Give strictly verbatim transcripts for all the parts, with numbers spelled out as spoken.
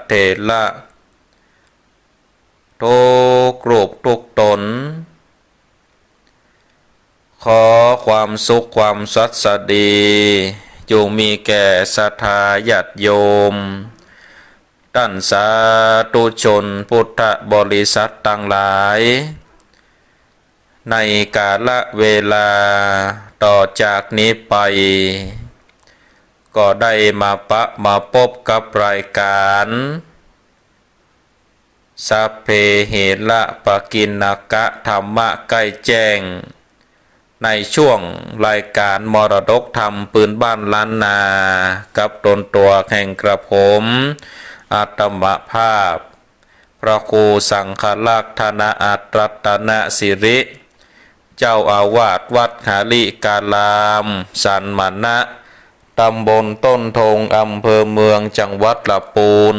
เถระ ทุกรูปทุกต๋น ขอความสุขความสวัสดี จงมีแก่ศรัทธาญาติโยม ต้านสาธุชนพุทธบริษัทตังหลาย ในกาละเวลาต่อจากนี้ไป ก็ได้มาปะมาปบกับรายก๋าน สัพเพเหระปกิณณกะ ธรรมะใก้แจ้ง ในช่วงรายก๋านมรดกธรรมปื้นบ้านล้านนา กับต๋นตั๋วแห่งกระผม อาตมาภาพ พระครูสังฆรักษ์ ธนอัตรรัตนสิริ เจ้าอาวาสวัดหริการาม สันมณะ ตำบลต้นธง อำเภอเมือง จังหวัดลำปูน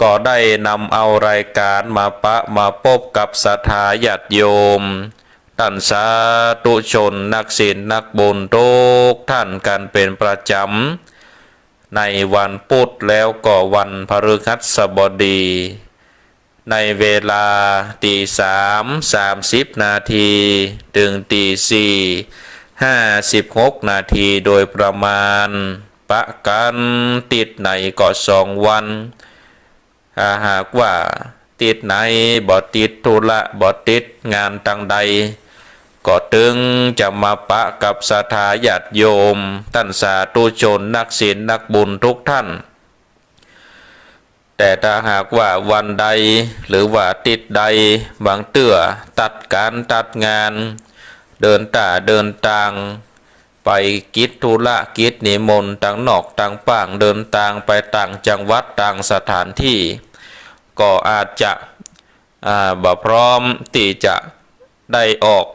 ก็ได้นำเอารายก๋านมาปะมาปบกับศรัทธาญาติโยม ต้านสาธุชนนักศีลนักบุญทุกท่านกั๋นเป๋นประจ๋ำ ในวันพุธแล้วก็วันพฤหัสบดี ในเวลาตีสามสามสิบนาที เถิงตีสี่ห้าสิบหกนาทีโดยประมาณ ปะกั๋นติดไหนก็สองวัน ถ้าหากว่าติดไหน บ่ติดธุระ บ่ติดงานตังใด ก็ตึงจะมาปะกับศรัทธาญาติโยม ต้านสาธุชนนักศีลนักบุญทุกท่าน แต่ถ้าหากว่าวันใด หรือว่าติดใด บางเตื้อตัดก๋านตัดงาน เดินต้าเดินตาง ไปกิจธุระกิจนิมนต์ตางนอกตางป้าง เดินตางไปต่างจังหวัดต่างสถานที่ ก็อาจจะ อ่า บ่พร้อมตี้จะได้ออก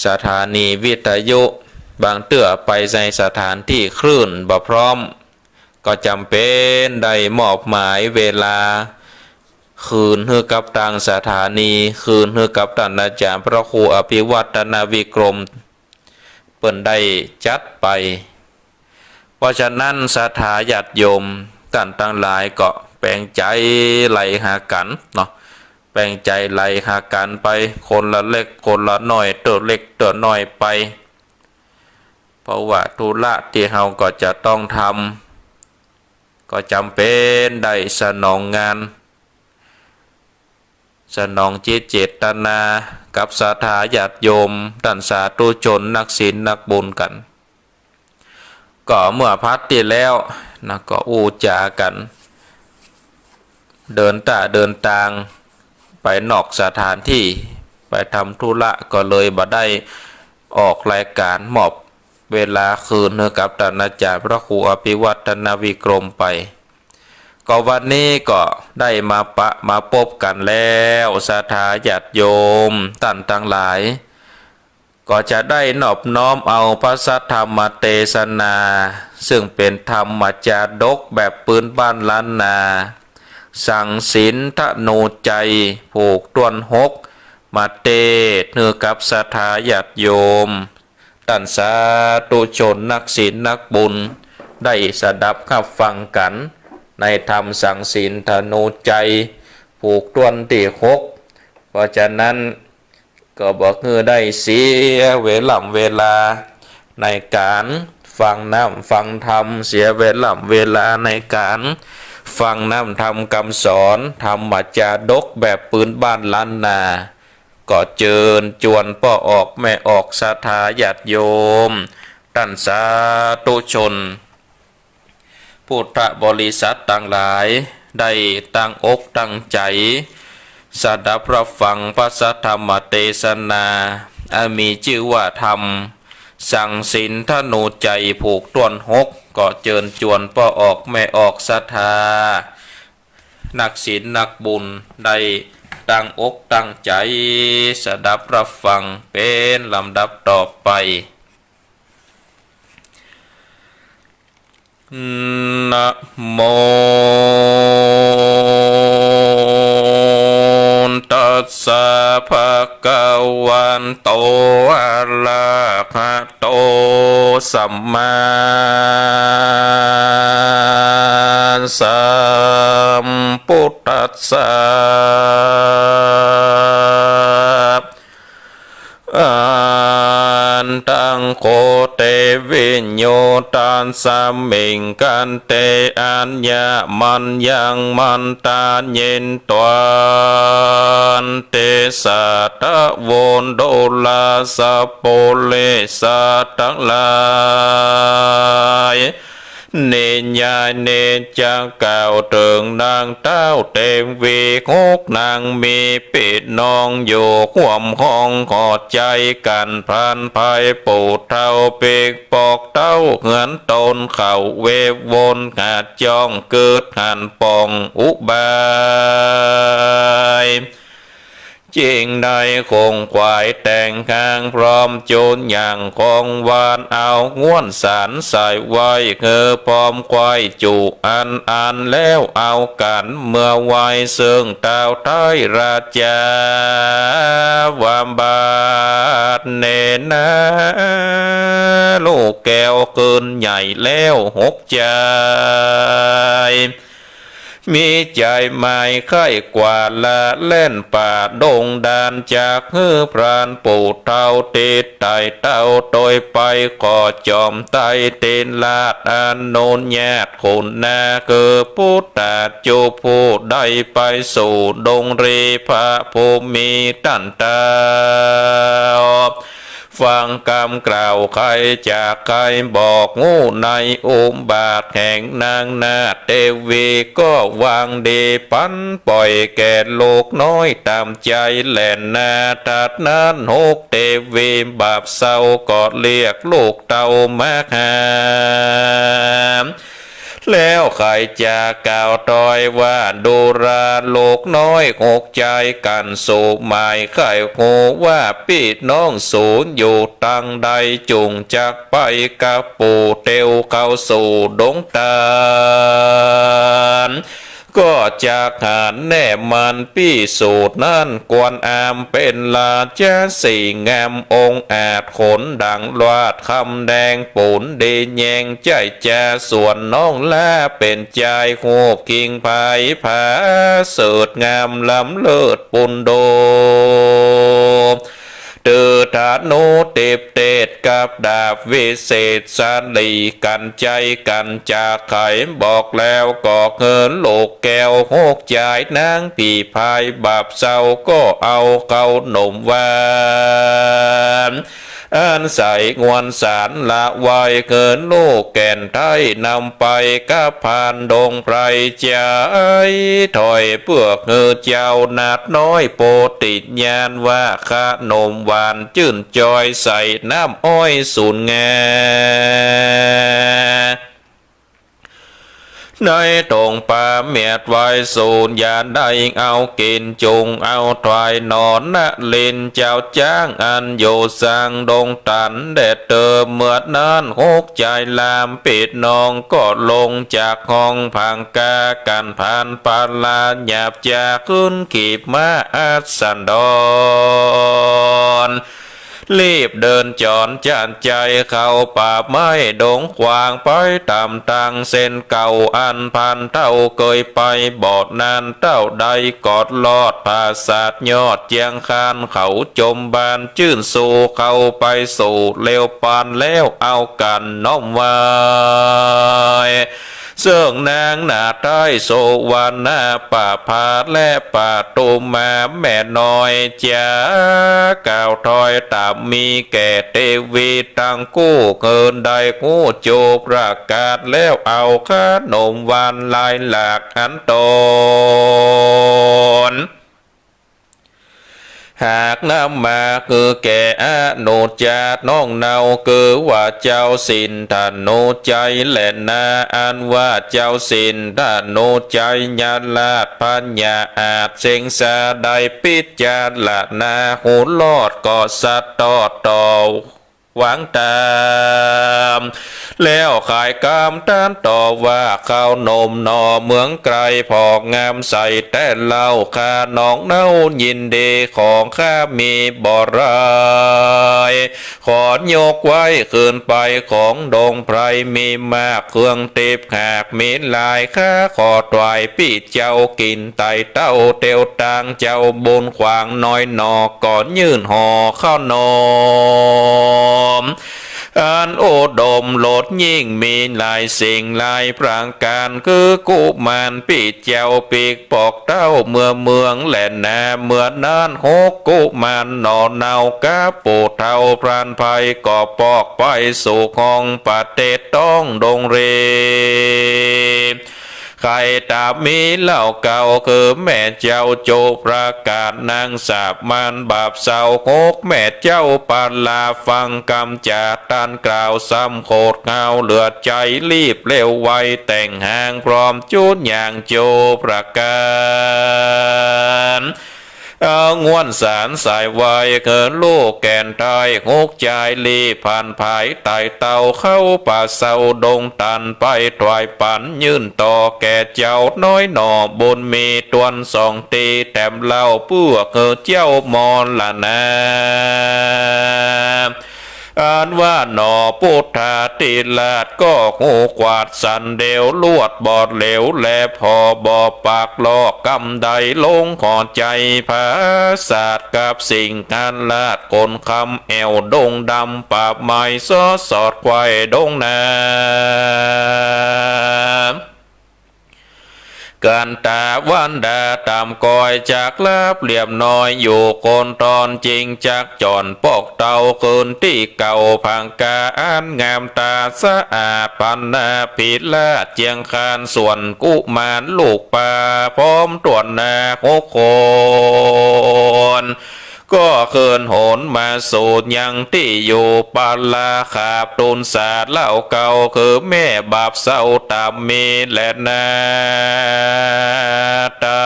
สถานีวิทยุ บางเตื้อไปในสถานที่คลื่นบ่พร้อม ก็จ๋ำเป๋นได้มอบหมายเวลาคืนหื้อกับตางสถานี คืนหื้อกับต้านอาจ๋ารย์พระครูอภิวัฒนวิกรม เปิ้นได้จัดไป เพราะฉะนั้นศรัทธาญาติโยมต้านตังหลายก็แป๋งใจ๋ไหลหากั๋นเนาะ แป๋งใจ๋ไหลหากั๋นไป คนละเล็กคนละน้อย เตื้อเล็กเตื้อน้อยไป เพราะว่าธุระตี้เฮาก็จะต้องทำ ก็จ๋ำเป๋นได้สนองงาน สนองจิตเจตนากับศรัทธาญาติโยม ต้านสาธุชนนักศีลนักบุญกั๋น ก็เมื่อพัดตี้แล้วนะ ก็อู้จ๋ากั๋น เดินต้าเดินตางไปนอกสถานที่ ไปทำธุระ ก็เลยบ่ได้ออกรายก๋านมอบเวลาคืนหื้อกับต้านอาจ๋ารย์พระครูอภิวัฒนวิกรมไป ก็วันนี้ก็ได้มาปะมาปบกั๋นแล้ว ศรัทธาญาติโยมต้านตังหลาย ก็จะได้นอบน้อมเอาพระสัทธรรมเตสนา ซึ่งเป๋นธรรมจาดกแบบปื้นบ้านล้านนา สังศีลธนูชัย ผูกถ้วนหก มาเตสน์หื้อกับศรัทธาญาติโยม ต้านสาธุชนนักศีลนักบุญ ได้สดับฮับฟังกั๋น ในธรรมสังศีลธนูชัย ผูกถ้วนตี้หก เพราะฉะนั้น ก็บ่หื้อได้เสียเวล่ำเวลาในก๋านฟังน้ำฟังธรรม เสียเวล่ำเวลาในก๋านฟังน้ำธรรมกำสอน ธรรมจาดกแบบปื้นบ้านล้านนา ก็เจิญจวนป้อออกแม่ออกศรัทธาญาติโยม ต้านสาธุชน พุทธบริษัทตังหลาย ได้ตั้งอกตั้งใจ๋ สดับฮับฟังพระสัทธรรมเตสนา อันมีจื้อว่าธรรมสังศีลธนูชัย ผูกถ้วนหก ก็เจิญจวนป้อออกแม่ออกศรัทธา นักศีลนักบุญ ได้ตั้งอกตั้งใจ๋ สดับฮับฟังเป๋นลำดับต่อไป นะโม ตัสสะ ภะคะวะโต อะระหะโต สัมมา สสัมพุทธัสสะ อันตัง โข เต วิโย ทัสสมิง ขันเต อัญญมัญญัง มันตายินตวันติ สัตถะโว ดูราสะ ปุริสะตังหลาย นิยายเนจะกล่าวเถิงนางเต้าเตวีหกนาง มีปี้น้องอยู่ฮ่วมห้อง ขอใจ๋กั๋นผานภัย ปู่เฒ่าปิ๊กปอกเต้าเฮือนต๋น เข้าเววนหาจ้อง กึ๊ดหันป่องอุบาย จิ่งได้โขงขวายแต่งหาง พร้อมจุอย่างของหวาน เอาง้วนสารใส่ไว้หื้อพร้อม ไขว้จุอันอัน แล้วเอากั๋นเมือไหว้ เซิ่งเต้าไท้ราชา ว่าบัดนี้นา ลูกแก้วขึ้นใหญ่แล้วหกใจ๋ มีใจ๋หมายใค่กว่าละแล่นป่าดงดาน จักหื้อพรานปู่เฒ่าติดไต่เต้าโตยไป ขอจอมไต้เตนราชอนุญาต ขุนนาคือปุตตาจุผู้ได้ไปสู่ดงรี พระผู้มีต้านเต้า ฟังกำกล่าวใค่ จักใค่บอกฮู้ในอุบาทแห่งนางนาฏเตวี ก็วางดีปันป่อยแก่ลูกน้อยต๋ามใจ๋แล่นนา ตัดนั้นหกเตวีบาปเศร้า ก็เรียกลูกเต้ามาหา แล้วใค่จะกล่าวตวยว่า ดูราลูกน้อยหกใจ๋ กั๋นสูหมายใค่ฮู้ว่าปี้น้องสูอยู่ตังใด จุ่งจักไปกับปู่เตียวเข้าสู่ดงตาด ก็จักหันแน่มันปี้สูตรนั้น ควรอามเป๋นราชสีห์งามองอาจ ขนดังลาดคำแดง ปูนดีแยงใจ๊จา ส่วนน้องลาเป๋นจาย ฮูบกิ่งไพรผาเสริฐงาม ล้ำเลิศปุณโณ ถือธนูติบเตดกับดาบวิเศษสาลี กั๋นใจ๋กั๋น จักใค่บอกแล้ว ก็หื้อลูกแก้วหกใจ๋นางผีพายบาปเศร้า ก็เอาเข้าหนมหวาน อันใส่งวนสารละไว้ หื้อลูกแก่นไท้นำไปกับพรานดงไพร ใจ๋ถอยเปื้อหื้อเจ้านาฏน้อยโพธิญาณ ว่าขนมหวานจื้นจอย ใส่น้ำอ้อยสูนงา ในถงปาเมียดไว้สูน อย่าได้เอากิ๋น จุ่งเอาถวายหนอ นลินเจ้าจ๊างอันอยู่ซางดงตันแดดเตอ เมื่อนั้นหกใจ๋ลามปี้น้อง ก็ลงจากห้องผางกา กั๋นผานปาลาหยาบจ๋า ขึ้นขีบม้าอัสดร รีบเดินจ๋อนจ๋านใจ๋ เข้าป่าไม้ดงขวางไปต๋ามตางเส้นเก่า อันพรานเต้าเกยไป บ่นั้นเต้าได้กอดลอดผาสาทยอดเจียงคาน เขาจมบานจื้นสู่ เข้าไปสู่เลวปานแล้ว เอากั๋นน้อมไหว้ เซิ่งนางนาฏไท้สุวรรณประภาและปทุมมาแม่น้อยจ๋า กล่าวถอยต๋ามมีแก่เตวีตังกู้ หื้อได้กู้จูประกาศแล้ว เอาขนมหวานหลายหลากอันต๋น หากนำมาหื้อแก่อนุจจาน้องเนา คือว่าเจ้าสินธนุจัยแลนา อันว่าเจ้าสินธนุจัยยราชพญาอาจเสงสาได้พิจารณาหูรอดก็สัตย์ตอบต่อ หวังต๋าม แล้วขายกำตรัสต่อว่า ข้าวหนมหน่อเมืองไกล ผ่องามใสแต๊เล่า ข้าน้องเนายินดี ของข้ามีบ่หลาย ขอยกไว้คืนไป ของดงไพรมีมาก เครื่องเต็บหากมีหลาย ข้าขอถวายปี้เจ้ากิ๋น ไต่เต้าเตียวตาง เจ้าบุญขวางน้อยหน่อ ก่อนยื่นห่อข้าวหนม อันอุดมล้นยิ่ง มีหลายสิ่งหลายประก๋าน คือกุมารปี้เจ้าปิ๊กปอกเต้า เมืองเมืองแหลนา เมื่อนั้นหกกุมารหน่อเนา กับปู่เฒ่าพรานไพร ก็ปอกไปสู่ห้องประเทศต้องดงเร ใค่ต๋ามีเล่าเก่า คือแม่เจ้าจุประก๋าน นางสาบมานบาปเศร้า หกแม่เจ้าปาลา ฟังกำจ๋าต้านกล่าว ซ้ำโขดเงาเหลือใจ๋ รีบเร็วไวแต่งหาง พร้อมจุอย่างจุประก๋าน เอาง่วนสารสายไว คือลูกแก่นไต้หกจาย รีบผ่านผายไต่เต้า เข้าป่าเซาดงตัน ไปถวายปั๋นยื่นต่อแก่เจ้าน้อยหน่อ บุญมีตวนสองตี้แถมเล่า เปื้อคือเจ้ามรณา อันว่าหน่อปุทธาธิราช ก็ฮู้กวาดสันเดียว ลวดบ่เหลวแลผ่อ บ่ปากลอกกำใด ลงขอใจ๋ผาสาท กับสิงหราช คนคำแอ่วดงดำ ป่าไม้ซอสอดไขว่ดงนา กันตาวันดาต่ำก้อย จักหลับเหลี่ยมน้อยอยู่คนตอน จึงจักจ่อนปอกเต้าคืนตี้เก่า ผางกาอันงามต๋าสะอาด พรรณนาภิราชเจียงคาน ส่วนกุมารลูกป่าพร้อมถ้วนหน้าหกคน ก็คืนหนมาสู่ยังตี้อยู่ ปาลาขาบทูลสาเล่าเก่า คือแม่บาปเศร้าต๋ามมีแลนา ตั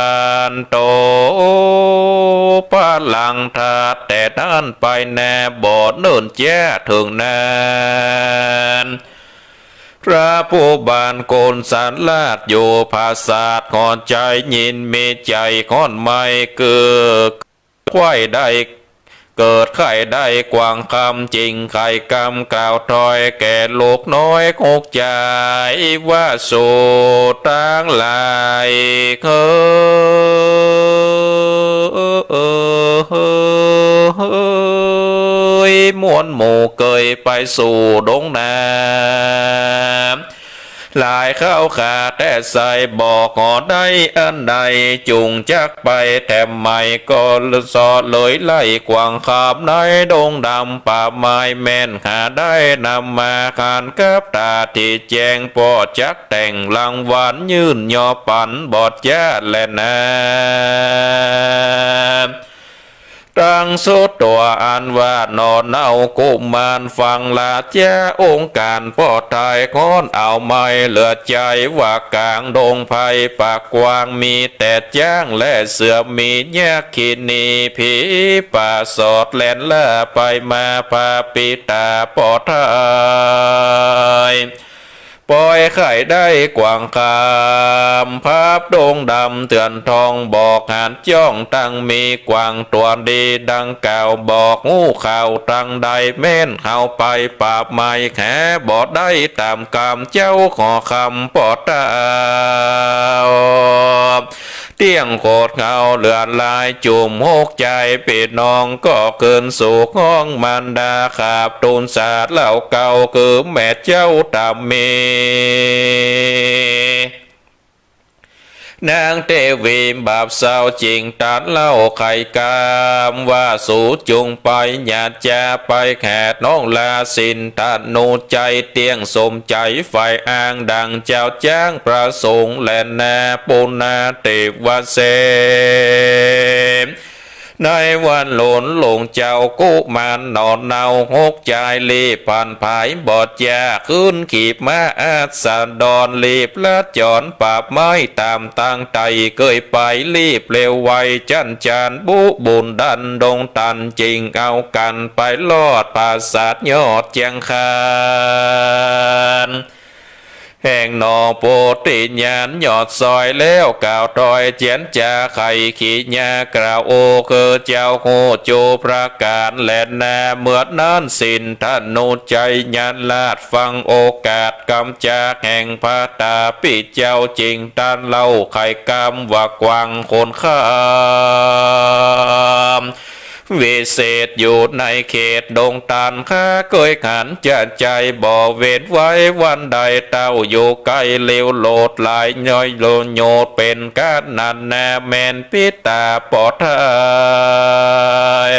นโต ปะลังทาส แต่นั้นไปนา บ่เนิ่นจ๊าเถิงนาน พระผู้บานคนสารราชอยู่ผาสาท ขอใจ๋ยินมีใจ๋ฮ้อนไหม้ เกิดไข้ได้ เกิดไข้ได้กว้างคำ จึงไขกำกล่าวถ้อยแก่ลูกน้อยหกจาย ว่าสูตังหลายเฮย มวลหมู่เกยไปสู่ดงนา หลายคราวขาแต่ใส่ บ่ขอได้อันใด จุ่งจักไปแถมไหม ก็สอเลยไล่กว้างคำ ในดงดำป่าไม้ แม่นหาได้นำมา หันกับต๋าตี้แจ้ง ป้อจักแต่งรางวัล ยื่นยอปั๋นบ่จ๊าแลนา ตังสุดตั๋วอันว่าหน่อเนากุมาร ฟังราจ๊าองค์ก๋าน ป้อต๋ายฮ้อนเอาไหม้เหลือใจ๋ ว่ากลางดงไพรป่ากว้าง มีแต่จ๊างและเสือ มียักขินี ผีป่าสอดแล่นล่าไปมา พระปิตาป้อต๋าย ปอยไข้ได้กว้างคำ พับดงดำเถื่อนทอง บอกหันจ้องตังมี กว้างตั๋วดีดังกล่าว บอกฮู้ข่าวตังใด แม่นเฮาไปป่าไม้ หาบ่ได้ต๋ามกำ เจ้าขอคำป้อต๋าย เตี้ยงโขดเงาเหลือหลาย จุ่มหกจายปี้น้อง ก็คืนสู่ห้องมารดา ขาบทูลสาเล่าเก่า คือแม่เจ้าต๋ามมี นางเตวีบาปเศร้า จึงตรัสเล่าไขกำ ว่าสูจุ่งไป อย่าจะไปแขดน้องลา สิ้นตนุใจ๋ เตี้ยงสมใจ๋ ใฝ่อ้างดังเจ้าจ๊างประสงค์แลนา ปุณณเตวเส ในวันหลุนหลวงเจ้ากุมารหน่อเนาหกจาย รีบผันผายบ่จ๋า ขึ้นขีบม้าอัสดร รีบละจรปราบไม้ต๋ามตางไต่ เกยไปรีบเร็วไว จั้นจานบุบุญดันดงตัน จึงเอากั๋นไปลอดปราสาทยอดเจียงคาน แห่งหน่อโพธิญาณยอดซอย แล้วกล่าวถ้อยเจียรจาไขขีญา กล่าวโอคือเจ้าฮู้จูประก๋านแลนา เมื่อนั้นสินธนุจัยญาณราชฟังโอกาสกำจาแห่งพระตาปิเจ้า จึงตรัสเล่าไขกำว่ากว้างคนข้าม วิเศษอยู่ในเขตดงตัน ข้าเกยหันจะใจ้บ่เว้นไว้วันใด เต้าอยู่ใก้เร็วโลดหลายน้อยโลโยด เป๋นกั๋นนั้นนา แม่นปิตาปอดไทย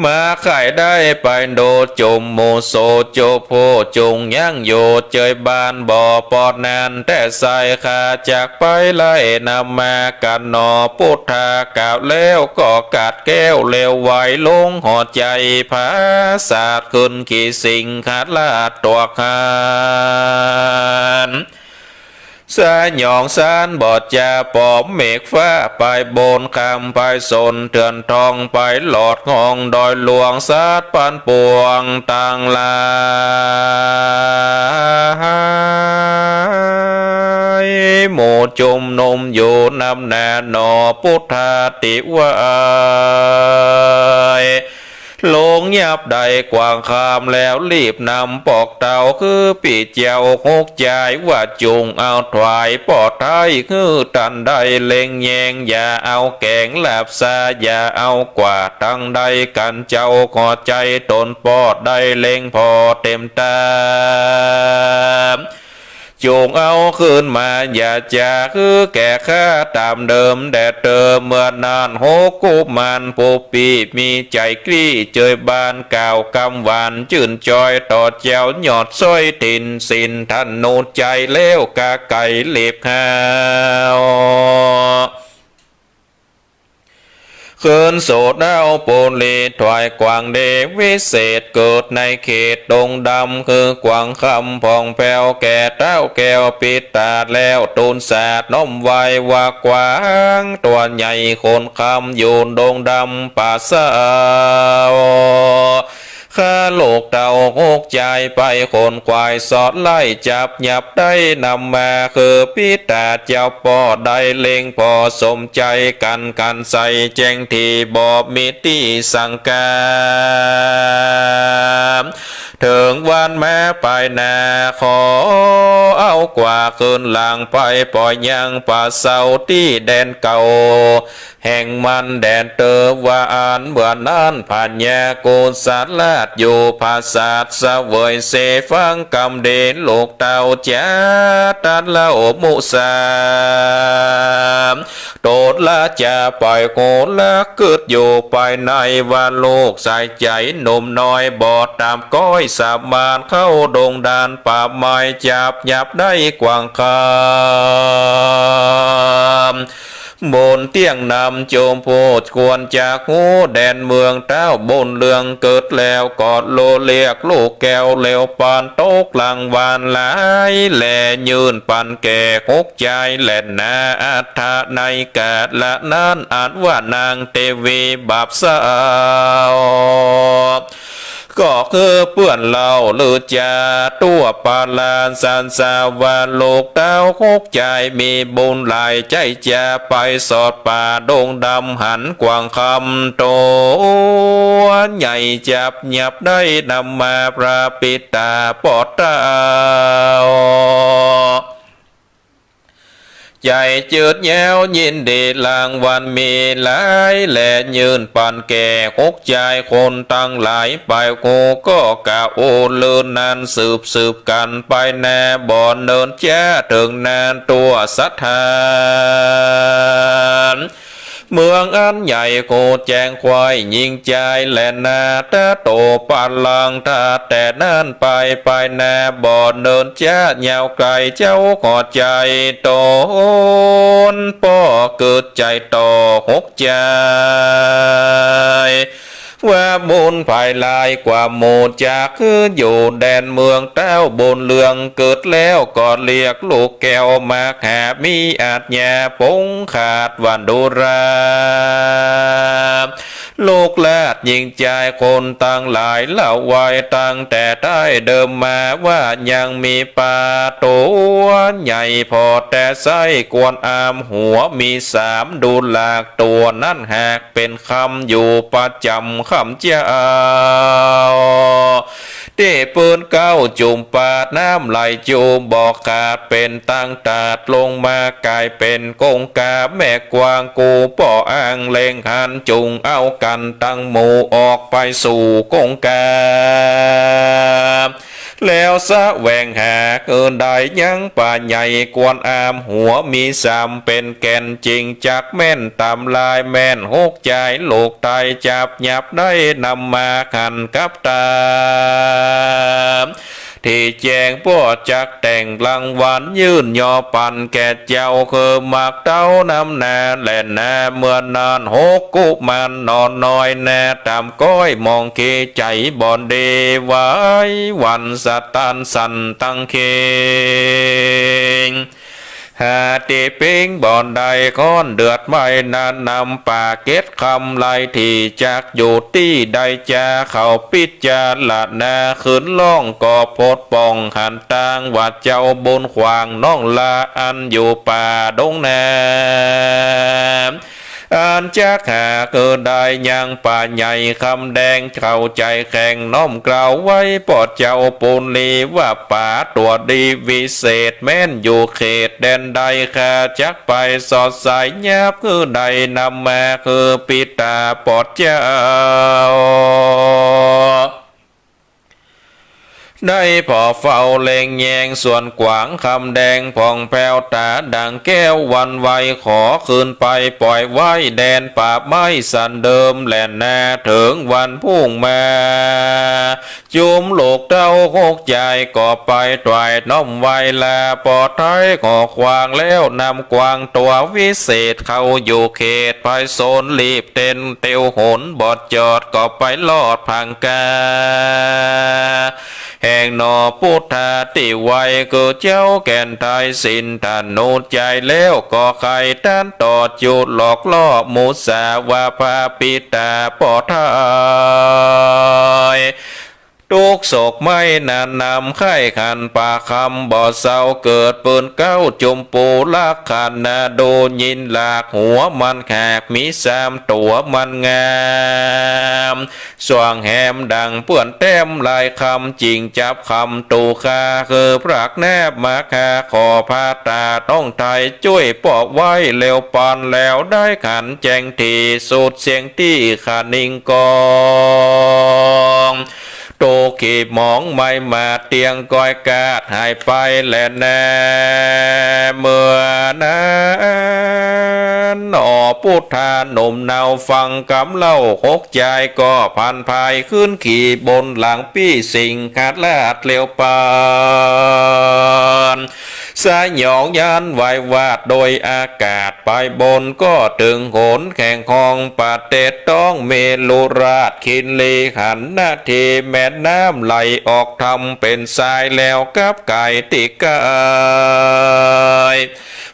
มาไขได้ไปโดยจุมหมู่โสจุผู้จุงยั้งอยู่เจยบ้านบ่ปอดนั้น แต่ไส้ข้าจักไปไล่นำมากั๋นหน่อ ปุทธากล่าวแล้วก็กัดแก้วเร็วไวลงหัวใจ๋ ผาสาทขึ้นขีสิงหราชตั๋วหัน สยองสานบ่จ๋าปอมเมฆฟ้าไปบนคำไปสนเถื่อนทองไปหลอดห้องดอยหลวงสัตว์ปันปวงตังหลาย หมู่จุมนุมอยู่นำหน้าหน่อ ปุทธาติวาย ลงยับได้กว้างข้ามแล้วรีบนำปอกเต้าคือปี้เจ้าหกจาย ว่าจุ่งเอาถวายปอดไทย คือตันได้เล็งแยง อย่าเอาแก๋งลาบซา อย่าเอากว่าตังใดกั๋นเจ้า ขอใจ้ต๋นปอดได้เล็งผ่อเต๋มต๋า จุ่งเอาคืนมา อย่าจะหื้อแก่ข้าต๋ามเดิมแด่เตอ เมื่อนั้นหกกุมารผู้ปี้มีใจ๋กลี้เจยบ้าน กล่าวกำหวานจื้นจอยต่อเจ้ายอดซอยถิ่น สินธนุจัยแล้วกาไก๋เล็บหาว คืนสู่เต้าปุรีถวายกว้างเดชวิเศษ เกิดในเขตดงดำ คือกว้างคำผ่องแผ้วแก่เต้าแก้วปิตาแล้ว ตูนสาดน้อมไหว้ว่ากว้างตั๋วใหญ่คนคำอยู่ดงดำป่าเศร้า ข้าลูกเต้าหกจายไปขนขวายสอดไล่จับหยับได้นำมา คือปิตาเจ้าป้อได้เล็งผ่อสมใจ๋กั๋น กั๋นใส่แจ้งตี้บ่มีตี้สังกา เถิงวันมาปายหน้า ขอเอากว่าคืนหลังไปป่อยยังป่าเศร้าตี้แดนเก่า แห่งมันแด่เตอ ว่าอั้นเมื่อนั้นพญาโกศลราชอยู่ผาสาทเสวยเสฟังกำเดชลูกเต้าจ๋า ตรัสเล่ามุสา ตนละจะไปโกละกึ๊ดอยู่ภายใน ว่าลูกสายใจ๋หนุ่มน้อยบ่ต๋ามก้อย สามารถเข้าดงดานป่าไม้จับหยับได้กว้างคำ บนเตี้ยงนำจุมผู้ควรจักฮู้ แดนเมืองเต้าบุญเรืองเกิดแล้วก็โลเรียกลูกแก้ว แล้วปานตกรางวัลหลาย แลยื่นปันแก่หกจายแลนา อัตถะในกาละนั้นอันว่านางเตวีบาปเศร้า ก็คือเปื้อนเล่าลือจาทั่วปาลาสันสาว่า ลูกเต้าหกจายมีบุญหลาย ใจ๋จะไปสอดป่าดงดำหันกว้างคำตั๋วใหญ่จับหยับได้นำมา พระปิตาปอดเต้า ใจ๋จืดแย้วยินดีรางวัลมีหลาย แลยื่นปันแก่หกจายคนตังหลาย ไปฮู้ก็กะอู้ลือนั้นสืบสืบกั๋นไปนา บ่เนินจ๊าเถิงนาตั๋วสถาน เมืองอันใหญ่โกแจ้งควายยิ่งใจ๋แลนา ตะโตปะลัง ถ้าแต่นั้นไป ไปนาบ่เนินจ๊ะ ยาวไก๋เจ้าก็ใจ๋ต๋น ป้อเกิดใจ๋ต่อหกใจ๋ ว่าบุญภายหลายกว่าหมู่จัก คืออยู่แดนเมืองเต้าบุญเรือง เกิดแล้วก็เรียกลูกแก้วมหา มีอาชญาปงขาดว่าดุรา ลูกราชหญิงจายคนตังหลายเล่าไว้ตั้งแต่ดั้งเดิมมา ว่ายังมีป้าตั๋วใหญ่ผ่อแต่ไส้ กวนอามหัวมีสาม ดูหลากตั๋วนั้นหากเป๋นคำ อยู่ประจ๋ำคำเจ้า ตี้ปืนเก๊าจุ่มปาดน้ำไหลจูบ่ขาด เป๋นตังตาดลงมาก๋ายเป๋นกงกา แม่กวางกูป้ออ้างเล็งหัน จุ่งเอากั๋นตังหมู่ออกไปสู่กงกา แล้วแสวงหาคือได้ยังป้าใหญ่ กวนอามหัวมีสาม เป๋นแก่นจริงจักแม่น ต๋ามลายแม่นหกใจ๋ ลูกไตจับหยับได้นำมาหันกับต๋า ตี้แจ้งป้อจักแต่งรางวัล ยื่นยอปันแก่เจ้า คือหมากเต้านำนาแลนา เมื่อนั้นหกกุมารนอนน้อยนา ต๋ามก้อยมองเกใจ๋บ่ดี ไหวหวั่นสะตันสั่นตังเข่ง หาตี้ปิ้งบ่ได้ ค้อนเดือดไหม้นั้นนำ ป้าเก็ดคำไล่ตี้จักอยู่ตี้ใด จะเข้าปิจารณา ขึ้นร้องก็ปลดป้องหันตาง ว่าเจ้าบุญขวางน้องลา อันอยู่ป่าดงนา อันจักหาคือได้ยังป้าใหญ่คำแดง เข้าใจ๋แข็งน้อมเกล้าไว้ป้อเจ้าปุณณี ว่าป๋าตั๋วดีวิเศษ แม้นอยู่เขตแดนใด ข้าจักไปสอดสายหยาบ คือได้นำมาคือปิตาป้อเจ้า ได้ผ่อเฝ้าเล็งแยงส่วนกวางคำแดง ผ่องแผ้วต๋าดั่งแก้วหวั่นไหว ขอคืนไปปล่อยไว้แดนป่าไม้สันเดิมแลนา เถิงวันพรุ่งมา จุมลูกเต้าหกใจ๋ก็ไปถวายน้อมไหว้ลา ป้อไท้ขอขวางแล้วนำกวางตั๋ววิเศษ เข้าอยู่เขตภายโซน รีบเต้นเตียวหนบ่จอด ก็ไปลอดผางกา แห่งหนอพุทธาตี้ไหว้ คือเจ้าแก่นไท้สินธนุใจ๋ แล้วก็ใค่ต้านต่อจุหลอกล่อมุสา ว่าพระปิตาป้อไท้ ตุ๊กข์โศกไหม้นั้นนำ ใค่ขันปากคำบ่เศร้า เกิดปืนเก๊าจุมปูลักขณะ ดูยินหลากหัวมันหาก มีสามตั๋วมันงาม ส่วงแหมดั่งเปื้อนแต้มลายคำ จิ่งจับคำตูฆ่า คือพรากแนบมาฆ่า ขอพระตาต้องไท้จ้วยป้อไว้ แล้วปานแล้วได้ขันแจ้งตี้สุดเสียงตี้ขะนิงกอง โตขีบหมองไม้มาเตียงก้อยกาดหายไปแลนา เมื่อนั้นหนอพุทธาหนุ่มเนาฟังกำเล่าหกใจ๋ ก็ผันพายขึ้นขี่บนหลังปี้สิงหราชเร็วปาน สยองยานไหวหวาดโดยอากาศ ไปบนก็เถิงหนแข่งห้องประเทศต้องเมรุราช คินรีหันนาทีแม่น้ำไหลออกทำเป๋นทราย แล้วกับก๋ายตี้ก๋าย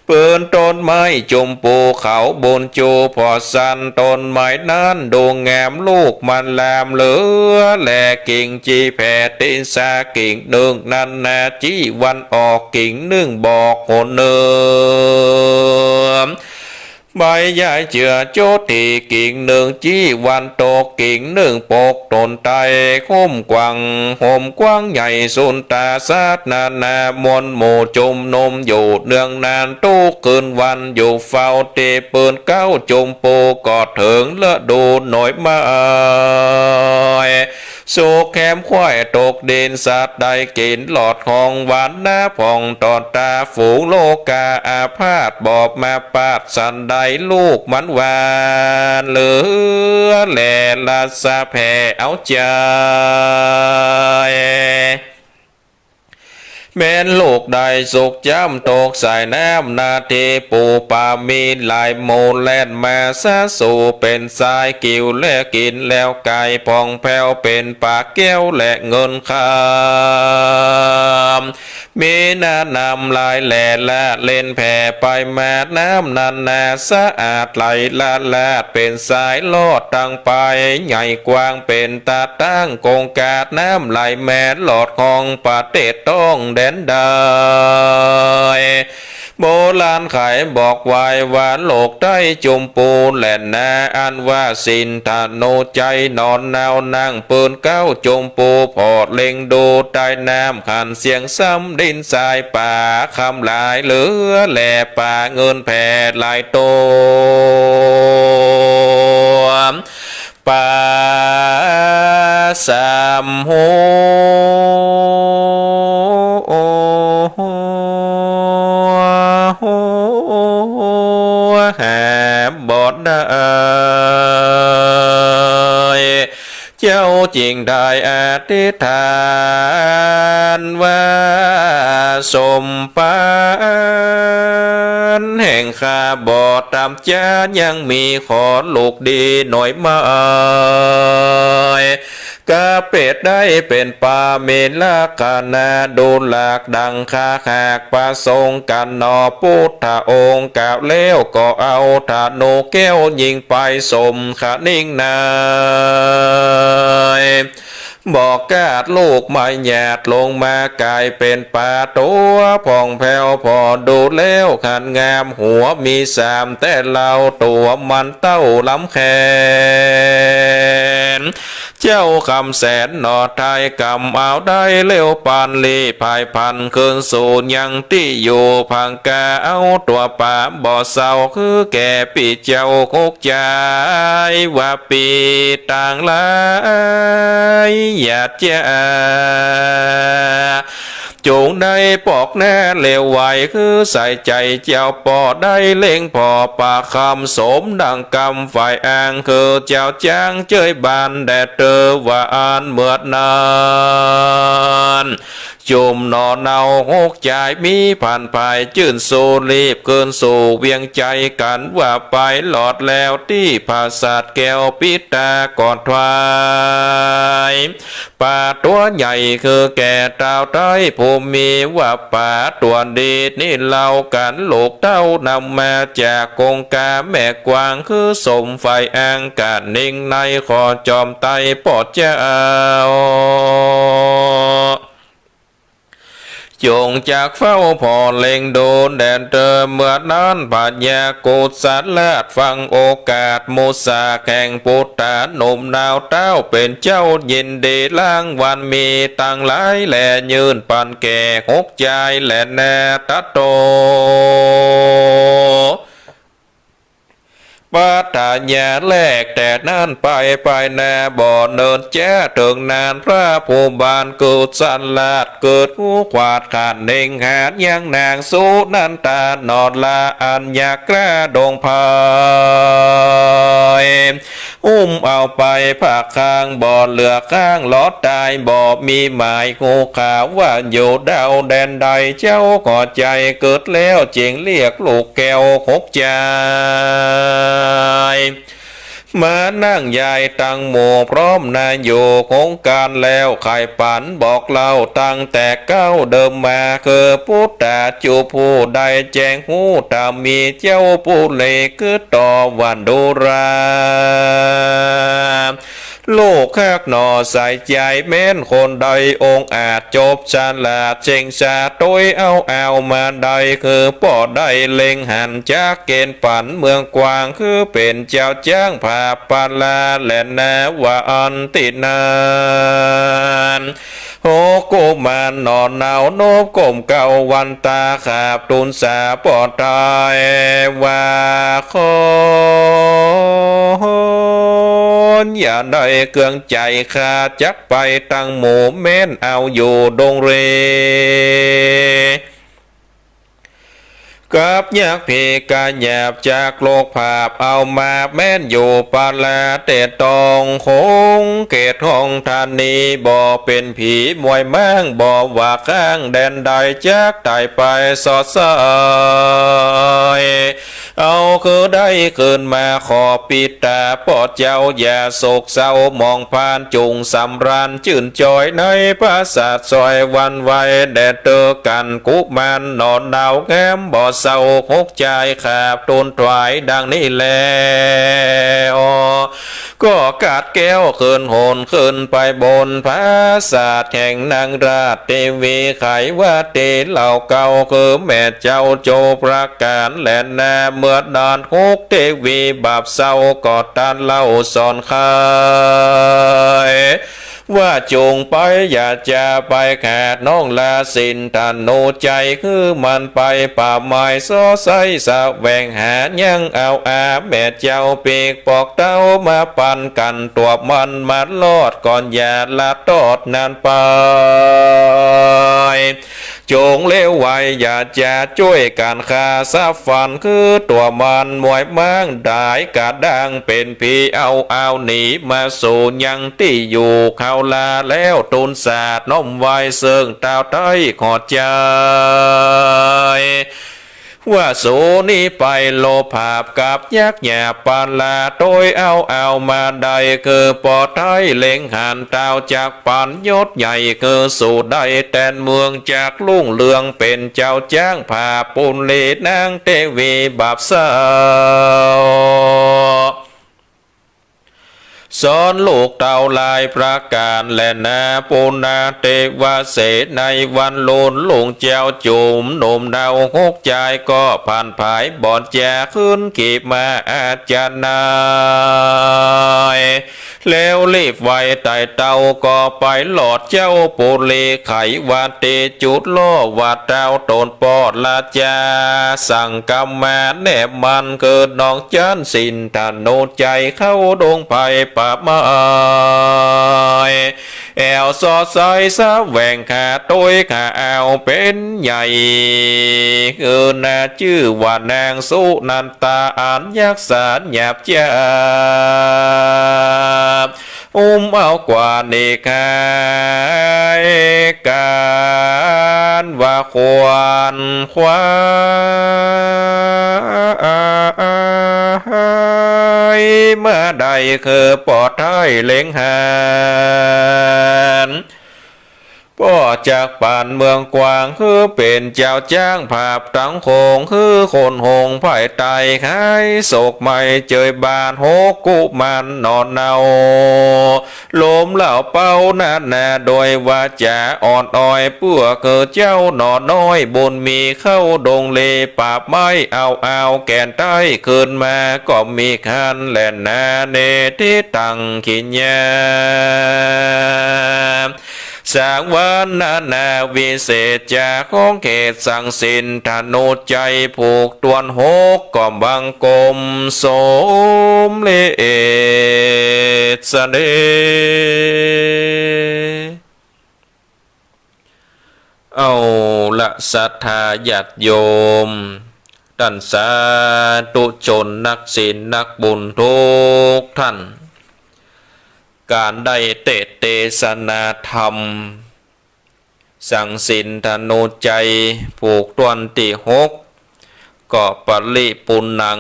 ปืนต้นไม้จุมปูเขาบุญจู ผ่อสันต้นไม้นั้นดูงาม ลูกมันลามเหลือแลกิ่ง จี้แผ่ตี้สากิ่งนึ่งนั้นนา จี้วันออกกิ่งนึ่งบอกหนนึ่ง ใบใหญ่เจือจุดตี้กิ่งนึ่ง จี้วันตกกิ่งนึ่งปกตนไต้ ห่มกว้างห่มกว้างใหญ่สุนตาสัตว์นานามวลหมู่จุมนุมอยู่เนืองนาน ตุ๊กคืนวันอยู่เฝ้าตี้ปืนเก๊าจุมปู ก็เถิงฤดูหน่วยไม้ สุขแหมควายตกดิน สัตว์ได้กิ๋นหลอดของหวานนา ผ่องต่อต๋าฝูงโลกาอาพาธ บอบมาปาดสันใด ลูกมันหวานเหลือแล ละสะแผ่เอาใจ๋ แม้นลูกได้สุขจ้ำตกสายน้ำนาที ปู๋ป๋ามีหลายหมู่แล่นมาสะสู่ เป๋นสายกิ่วและกิ๋นแล้วก๋าย ผ่องแผ้วเป๋นป๋าแก้วและเงินคำ มีน้ำหลายแหล่ละเล่นแผ่ไปมา น้ำนั้นนาสะอาดไหลละลาด เป๋นสายลอดตังไป ใหญ่กว้างเป๋นตาตั้ง กงกาดน้ำไหลแม่หลอดของประเทศต้องแดนใด โบราณใค่บอกไว้ว่า ลูกใต้จุมปูแหล่นนา อันว่าสินธนุชัยหนอนนาว นั่งปืนเก๊าจุมปู ผ่อเล็งดูใต้น้ำ หันเสียงซ้ำดินทราย ป๋าคำหลายเหลือแล ป๋าเงินแผ่หลายตั๋ว ป๋าสามหัว หาบ่ได้ เจ้าจึงได้อธิษฐานว่า สมภารแห่งข้าบ่ต่ำจ๊า ยังมีขอลูกดีหน่อยไหม กะเปรียบได้เป๋นป๋ามีลักษณะดูหลากดังคาหาก ประสงค์กั๋นหนอ พุทธองค์กล่าวแล้ว ก็เอาธนูแก้วยิงไป สมขะนิ่งใน บ่กาดลูกไม้หยาดลงมา ก๋ายเป๋นป๋าตั๋วผ่องแผ้ว ผ่อดูแล้วหันงาม หัวมีสามแต่เหล่า ตั๋วมันเต้าลำแขน เจ้าคำแสนหนอไทย กำเอาได้เร็วปานลี ผายพลันคืนสู่ยังตี้อยู่ พังกาเอาตั๋วป๋าบ่เศร้า คือแก่ปี้เจ้าหกจาย ว่าปี้ตังหลาย อย่าเจ้า จงได้ปอกหน้าเร็วไว คือใส่ใจ๋เจ้าป้อได้เล็งผ่อ ป๋าคำสมดังกำฝ่ายอ้าง คือเจ้าจ๊างเจ้ยบ้านแดดเตอ ว่าอั้นเมื่อนั้น จุมหนอเนาหกจาย มีผันผายจื้นสู่ รีบคืนสู่เวียงใจ๋กั๋น ว่าไปหลอดแล้วตี้ผาสาทแก้ว ปิดตาก่อนถวาย ป๋าตั๋วใหญ่คือแก่เต้าไต้ผู้มี ว่าป๋าตั๋วดีนี่เล่ากั๋น ลูกเต้านำมาจากกงกา แม่กวางคือสมฝ่ายอ้าง กะนิ่งในขอจอมไต้ป้อเจ้า จงจักเฝ้าผ่อเล็งดูแดดเตอ เมื่อนั้นพญากุสลาชฟังโอกาส มุสาแห่งปุตตาหนุ่มหนาว เต้าเป๋นเจ้ายินดี รางวัลมีตังหลายแล ยื่นปันแก่หกจายแลนา ตรัสโต ปัตตาญาแลกแต่นั้นไป ไปนาบ่เนินแจ้เถิงนาน พระผู้บานกุสลาชเกิดหูขวาดขาดเน่งหาดยังนางสุนันทาหนอดละอันยากล้าดงไพร อุ้มเอาไปภาคข้างบ่เหลือข้าง หลอดต๋ายบ่มีหมาย ฮู้ข่าวว่าอยู่ดาวแดนใด เจ้าก็ใจ๋เกิดแล้ว จึงเรียกลูกแก้วหกจาย มานั่งยายตังหมู่พร้อมนาอยู่ คงการแล้วไขปันบอกเล่าตั้งแต่เก๊าเดิมมา คือปุตตาจุผู้ได้แจ้งฮู้ ถ้ามีเจ้าปุเรศคือต่อวันดุรา ลูกฮักหน่อใส่ใจ๋แม้นคนใดองอาจจบฉลาด เช็งชาตวยเอาเอามาได้ คือป้อได้เล็งหันจักเก๋ณฑ์ปันเมืองกว้าง คือเป๋นเจ้าจ๊างผาปาลาแลนา ว่าอั้นตี้นั้น หกกุมารหน่อเนาโนบก้มเก้าวันตาขาบทูลสาป้อไต้ว่า ขอ น อย่าได้เคืองใจ๋ ข้าจักไปตังหมู่ แม่นเอาอยู่ดงเร กับยักษ์ผีก๋าหยาบจากโลกผาบ เอามาแม่นอยู่ปาลา แต่ต้องคงเขตห้องธานี บ่เป๋นผีมวยม้าง บ่ว่าข้างแดนใด จักต๋ายไปสอดใส เอาคือได้คืนมา ขอปิดต๋าป้อเจ้า อย่าโศกเศร้าหมองพาน จุ่งสำราญจื้นจอย ในปราสาทสวยหวั่นไหว แด่เตื้อกั๋นกุมารหน่อดาวงาม บ่เศร้าหกจาย ข้าทูลถวายดังนี้แล้ว ก็กาดแก้วขึ้นโหนขึ้นไปบนปราสาทแห่งนางราชเทวี ไขว่าเตเหล่าเก่า คือแม่เจ้าโจประก๋านแลนา เมื่อดานหกเทวีบาปเศร้า ก็ต้านเล่าสอนไข ว่าจุ่งไป อย่าจะไปขาดน้องลาสินธโนไจ คือมันไปป่าไม้สอดใสแสวงหา ยังเอาอาแม่เจ้าปีกปอกเต๊า มาปันกั๋นตั๋วมันมารอดก่อน อย่าละตอดนานไป จุ่งเลวไว อย่าจะจ้วยกั๋นฆ่าสาบฟัน คือตั๋วมันมวยม้างดายกระด้างเป๋นผี เอาเอาหนีมาสู่ยังตี้อยู่ เขาลาแล้วทูลสาดน้อมไหว้ เซิ่งต้าวไต้ขอดจาย ว่าสูนี้ไปโลภาบกับยักษ์หยาบปาลา โตยเอาเอามาได้ คือป้อไต้เล็งหัน ต้าวจักปันยศใหญ่ คือสูได้แตนเมือง จักรุ่งเรืองเป๋นเจ้าจ๊างผาบ ปุณณีนางเทวีบาปเศร้า สอนลูกเต้าหลายประก๋านแลนา ปุณณเทวาเส ในวันลุนลุงเจ้าจุ่มหนุ่มเนาหกจาย ก็ผ่านผายบ่อนจาขึ้นขี่ม้าอาจารย์นาย แล้วรีบไวไต่เต้า ก็ไปหลอดเจ้าปุรี ไขว่าเตจุดล่อ ว่าต้าวต๋นปอดราจา สั่งกำมาแนบมัน คือน้องจันสินธโนไจ เข้าดงไพรป่าไม้ แอ่วสอดใสแสวงหา โตยหาเอาเป๋นใหญ่ คือนาจื้อว่านางสุนันตา อันยักษาหยาบจ๊าบ อุ้มเอากว่านิกาย ก๋านว่าขวนขวาย มาได้คือป้อไต้เล็งหัน ป้อจักปันเมืองกว้าง คือเป๋นเจ้าจ๊างผาบตังโขง คือคนหงส์ภายใต้ หายโศกไหม้เจยบาดหกกุมารหน่อเนา ลมเหล้าเป๊านานา โดยวาจ๋าอ่อนอ้อย เปื้อคือเจ้าหน่อน้อยบุญมี เข้าดงเลป่าไม้ เอาเอาแก่นไต้คืนมา ก็มีคันแลนา เนติตังขิญญา สังวรนานาวิเศษ จากของเขตสังสินธโนไจ ผูกต้วนหก ก็บังคมสมเร็จเสด็จ เอาละศรัทธาญาติโยม ต้านสาธุชนนักศีลนักบุญทุกท่าน ก๋านได้เตสน์เตสนาธรรม สังสินธโนไจ ผูกต้วนตี้หก ก็ปริปูรณัง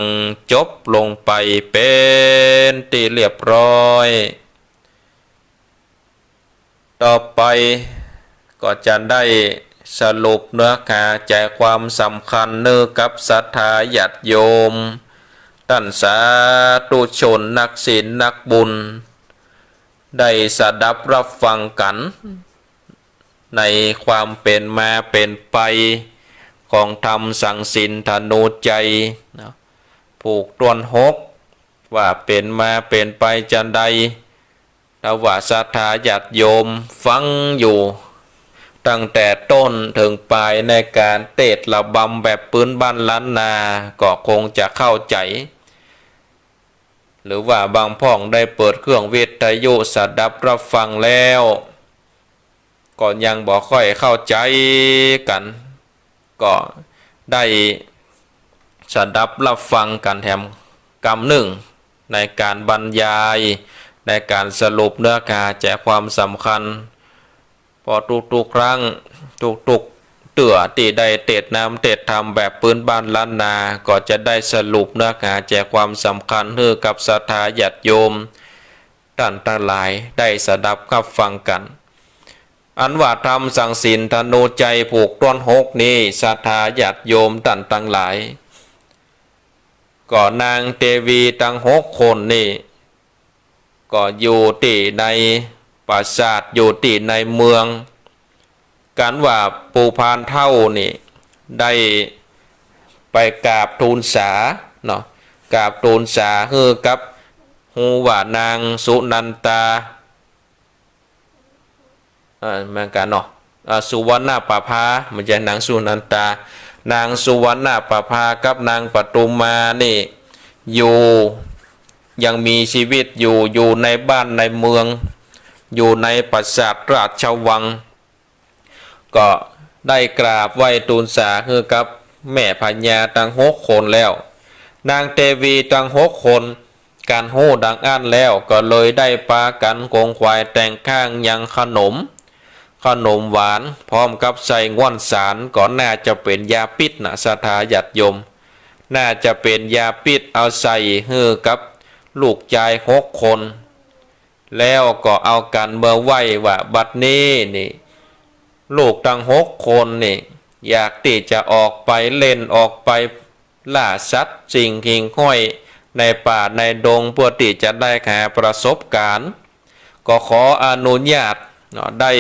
จบลงไปเป๋นตี้เรียบร้อย ต่อไปก็จะได้สรุปเนื้อหาใจ๋ความสำคัญเน้อกับศรัทธาญาติโยม ต้านสาธุชนนักศีลนักบุญ ได้สดับรับฟังกั๋น ในความเป๋นมาเป๋นไปของธรรมสังสินธโนไจเนาะ ผูกต้วนหก ว่าเป๋นมาเป๋นไปจาใด ถ้าว่าศรัทธาญาติโยมฟังอยู่ ตั้งแต่ต้นเถิงปายในก๋านเตสน์ระบำแบบปื๊นบ้านล้านนา ก็คงจะเข้าใจ๋ หรือว่าบางพ่องได้เปิดเครื่องวิทยุสดับฮับฟังแล้ว ก็ยังบ่ค่อยเข้าใจ๋กั๋น ก็ได้สดับฮับฟังกั๋นแถมกำนึ่ง ในก๋านบรรยาย ในก๋านสรุปเนื้อหาใจ๋ความสำคัญ เพราะทุกๆ ครั้ง ทุกๆ เตื้อตี้ได้เตสน์นำเตสน์ธรรมแบบปื้นบ้านล้านนา ก็จะได้สรุปเนื้อหาใจ๋ความสำคัญหื้อกับศรัทธาญาติโยมต้านตังหลายได้สดับฮับฟังกั๋น อันว่าธรรมสังสินธนูชัยผูกต้นหกนี้ ศรัทธาญาติโยมต้านตังหลาย ก็นางเตวีตังหกคนนี้ ก็อยู่ตี้ในปราสาท อยู่ตี้ในเมือง กั๋นว่าปู่พานเฒ่านี่ได้ไปกราบทูลสาเนาะ กราบทูลสาหื้อกับฮู้ว่านางสุนันตา เอ่อ เหมือนกั๋นเนาะ อ่า สุวรรณประภา บ่ใจ้นางสุนันตา นางสุวรรณประภากับนางปทุมมานี่ อยู่ ยังมีชีวิตอยู่ อยู่ในบ้านในเมือง อยู่ในปราสาทราชวัง ก็ได้กราบไหว้ทูลสาหื้อกับแม่พญาตังหกคนแล้ว นางเตวีตังหกคน กั๋นฮู้ดังอั้นแล้ว ก็เลยได้ปากั๋นขงขวายแต่งข้างยังขนม ขนมหวาน พร้อมกับใส่ง่วนสาร ก็น่าจะเป๋นยาพิษนะ ศรัทธาญาติโยม น่าจะเป๋นยาพิษ เอาใส่หื้อกับลูกจายหกคน แล้วก็เอากั๋นเมือไหว้ว่า บัดนี้นี่ ลูกตังหกคนนี่ อยากตี้จะออกไปเล่น ออกไปล่าสัตว์สิ่งหิ่งห้อยในป่าในดง เพื่อตี้จะได้หาประสบก๋ารณ์ ก็ขออนุญาตเนาะ ได้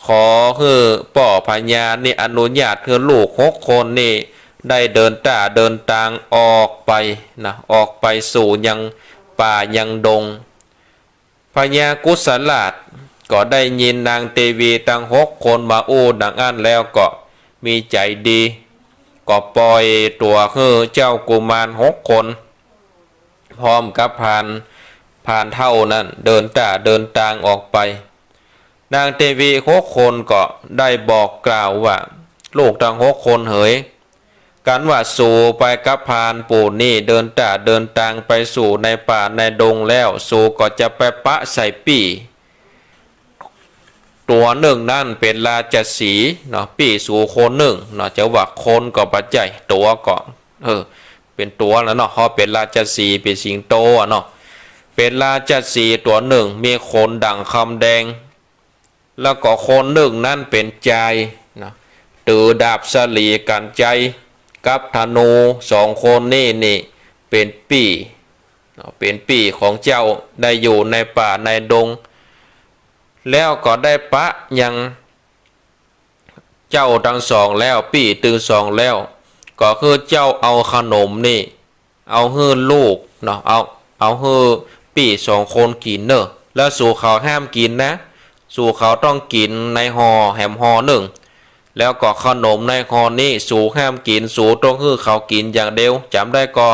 ขอหื้อป้อพญานี่อนุญาตหื้อลูกหกคนนี่ได้เดินต้าเดินตางออกไปนะ ออกไปสู่ยังป่ายังดง พญากุสราชก็ได้ยินนางเตวีตังหกคนมาอู้ดังอั้นแล้วก็มีใจ๋ดี ก็ป่อยตั๋วหื้อเจ้ากุมารหกคน พร้อมกับพาน พานเฒ่านั้นเดินต้าเดินตางออกไป นางเตวีหกคนก็ได้บอกกล่าวว่า ลูกตังหกคนเหย กั๋นว่าสูไปกับพานผู้นี้เดินต้าเดินตางไปสู่ในป่าในดงแล้ว สูก็จะไปปะใส่ปี้ ตั๋วนึ่งนั้นเป๋นราชสีห์เนาะ ปี้สูคนนึ่งเนาะ จะว่าคนก็บ่ใจ้ ตั๋วก็ เออ เป๋นตั๋วแล้วเนาะ เพราะเป๋นราชสีห์ เป๋นสิงโตอะเนาะ เป๋นราชสีห์ตั๋วนึ่ง มีขนดั่งคำแดง แล้วก็คนนึ่งนั้นเป๋นจายเนาะ ถือดาบสะหลีกัญไชยกับธนู สองคนนี้นี่เป๋นปี้เนาะ เป๋นปี้ของเจ้า ได้อยู่ในป่าในดง แล้วก็ได้ปะยังเจ้าตึงสองแล้ว ปี้ตึงสองแล้ว ก็คือเจ้าเอาขนมนี่ เอาหื้อลูกเนาะ เอา เอาหื้อปี้สองคนกิ๋นเน่อ แล้วสูเขาห้ามกิ๋นนะ สูเขาต้องกิ๋นในห่อแหมห่อนึ่ง แล้วก็ขนมในห่อนี้สูห้ามกิ๋น สูต้องหื้อเขากิ๋นอย่างเดียว จ๋ำได้ก่อ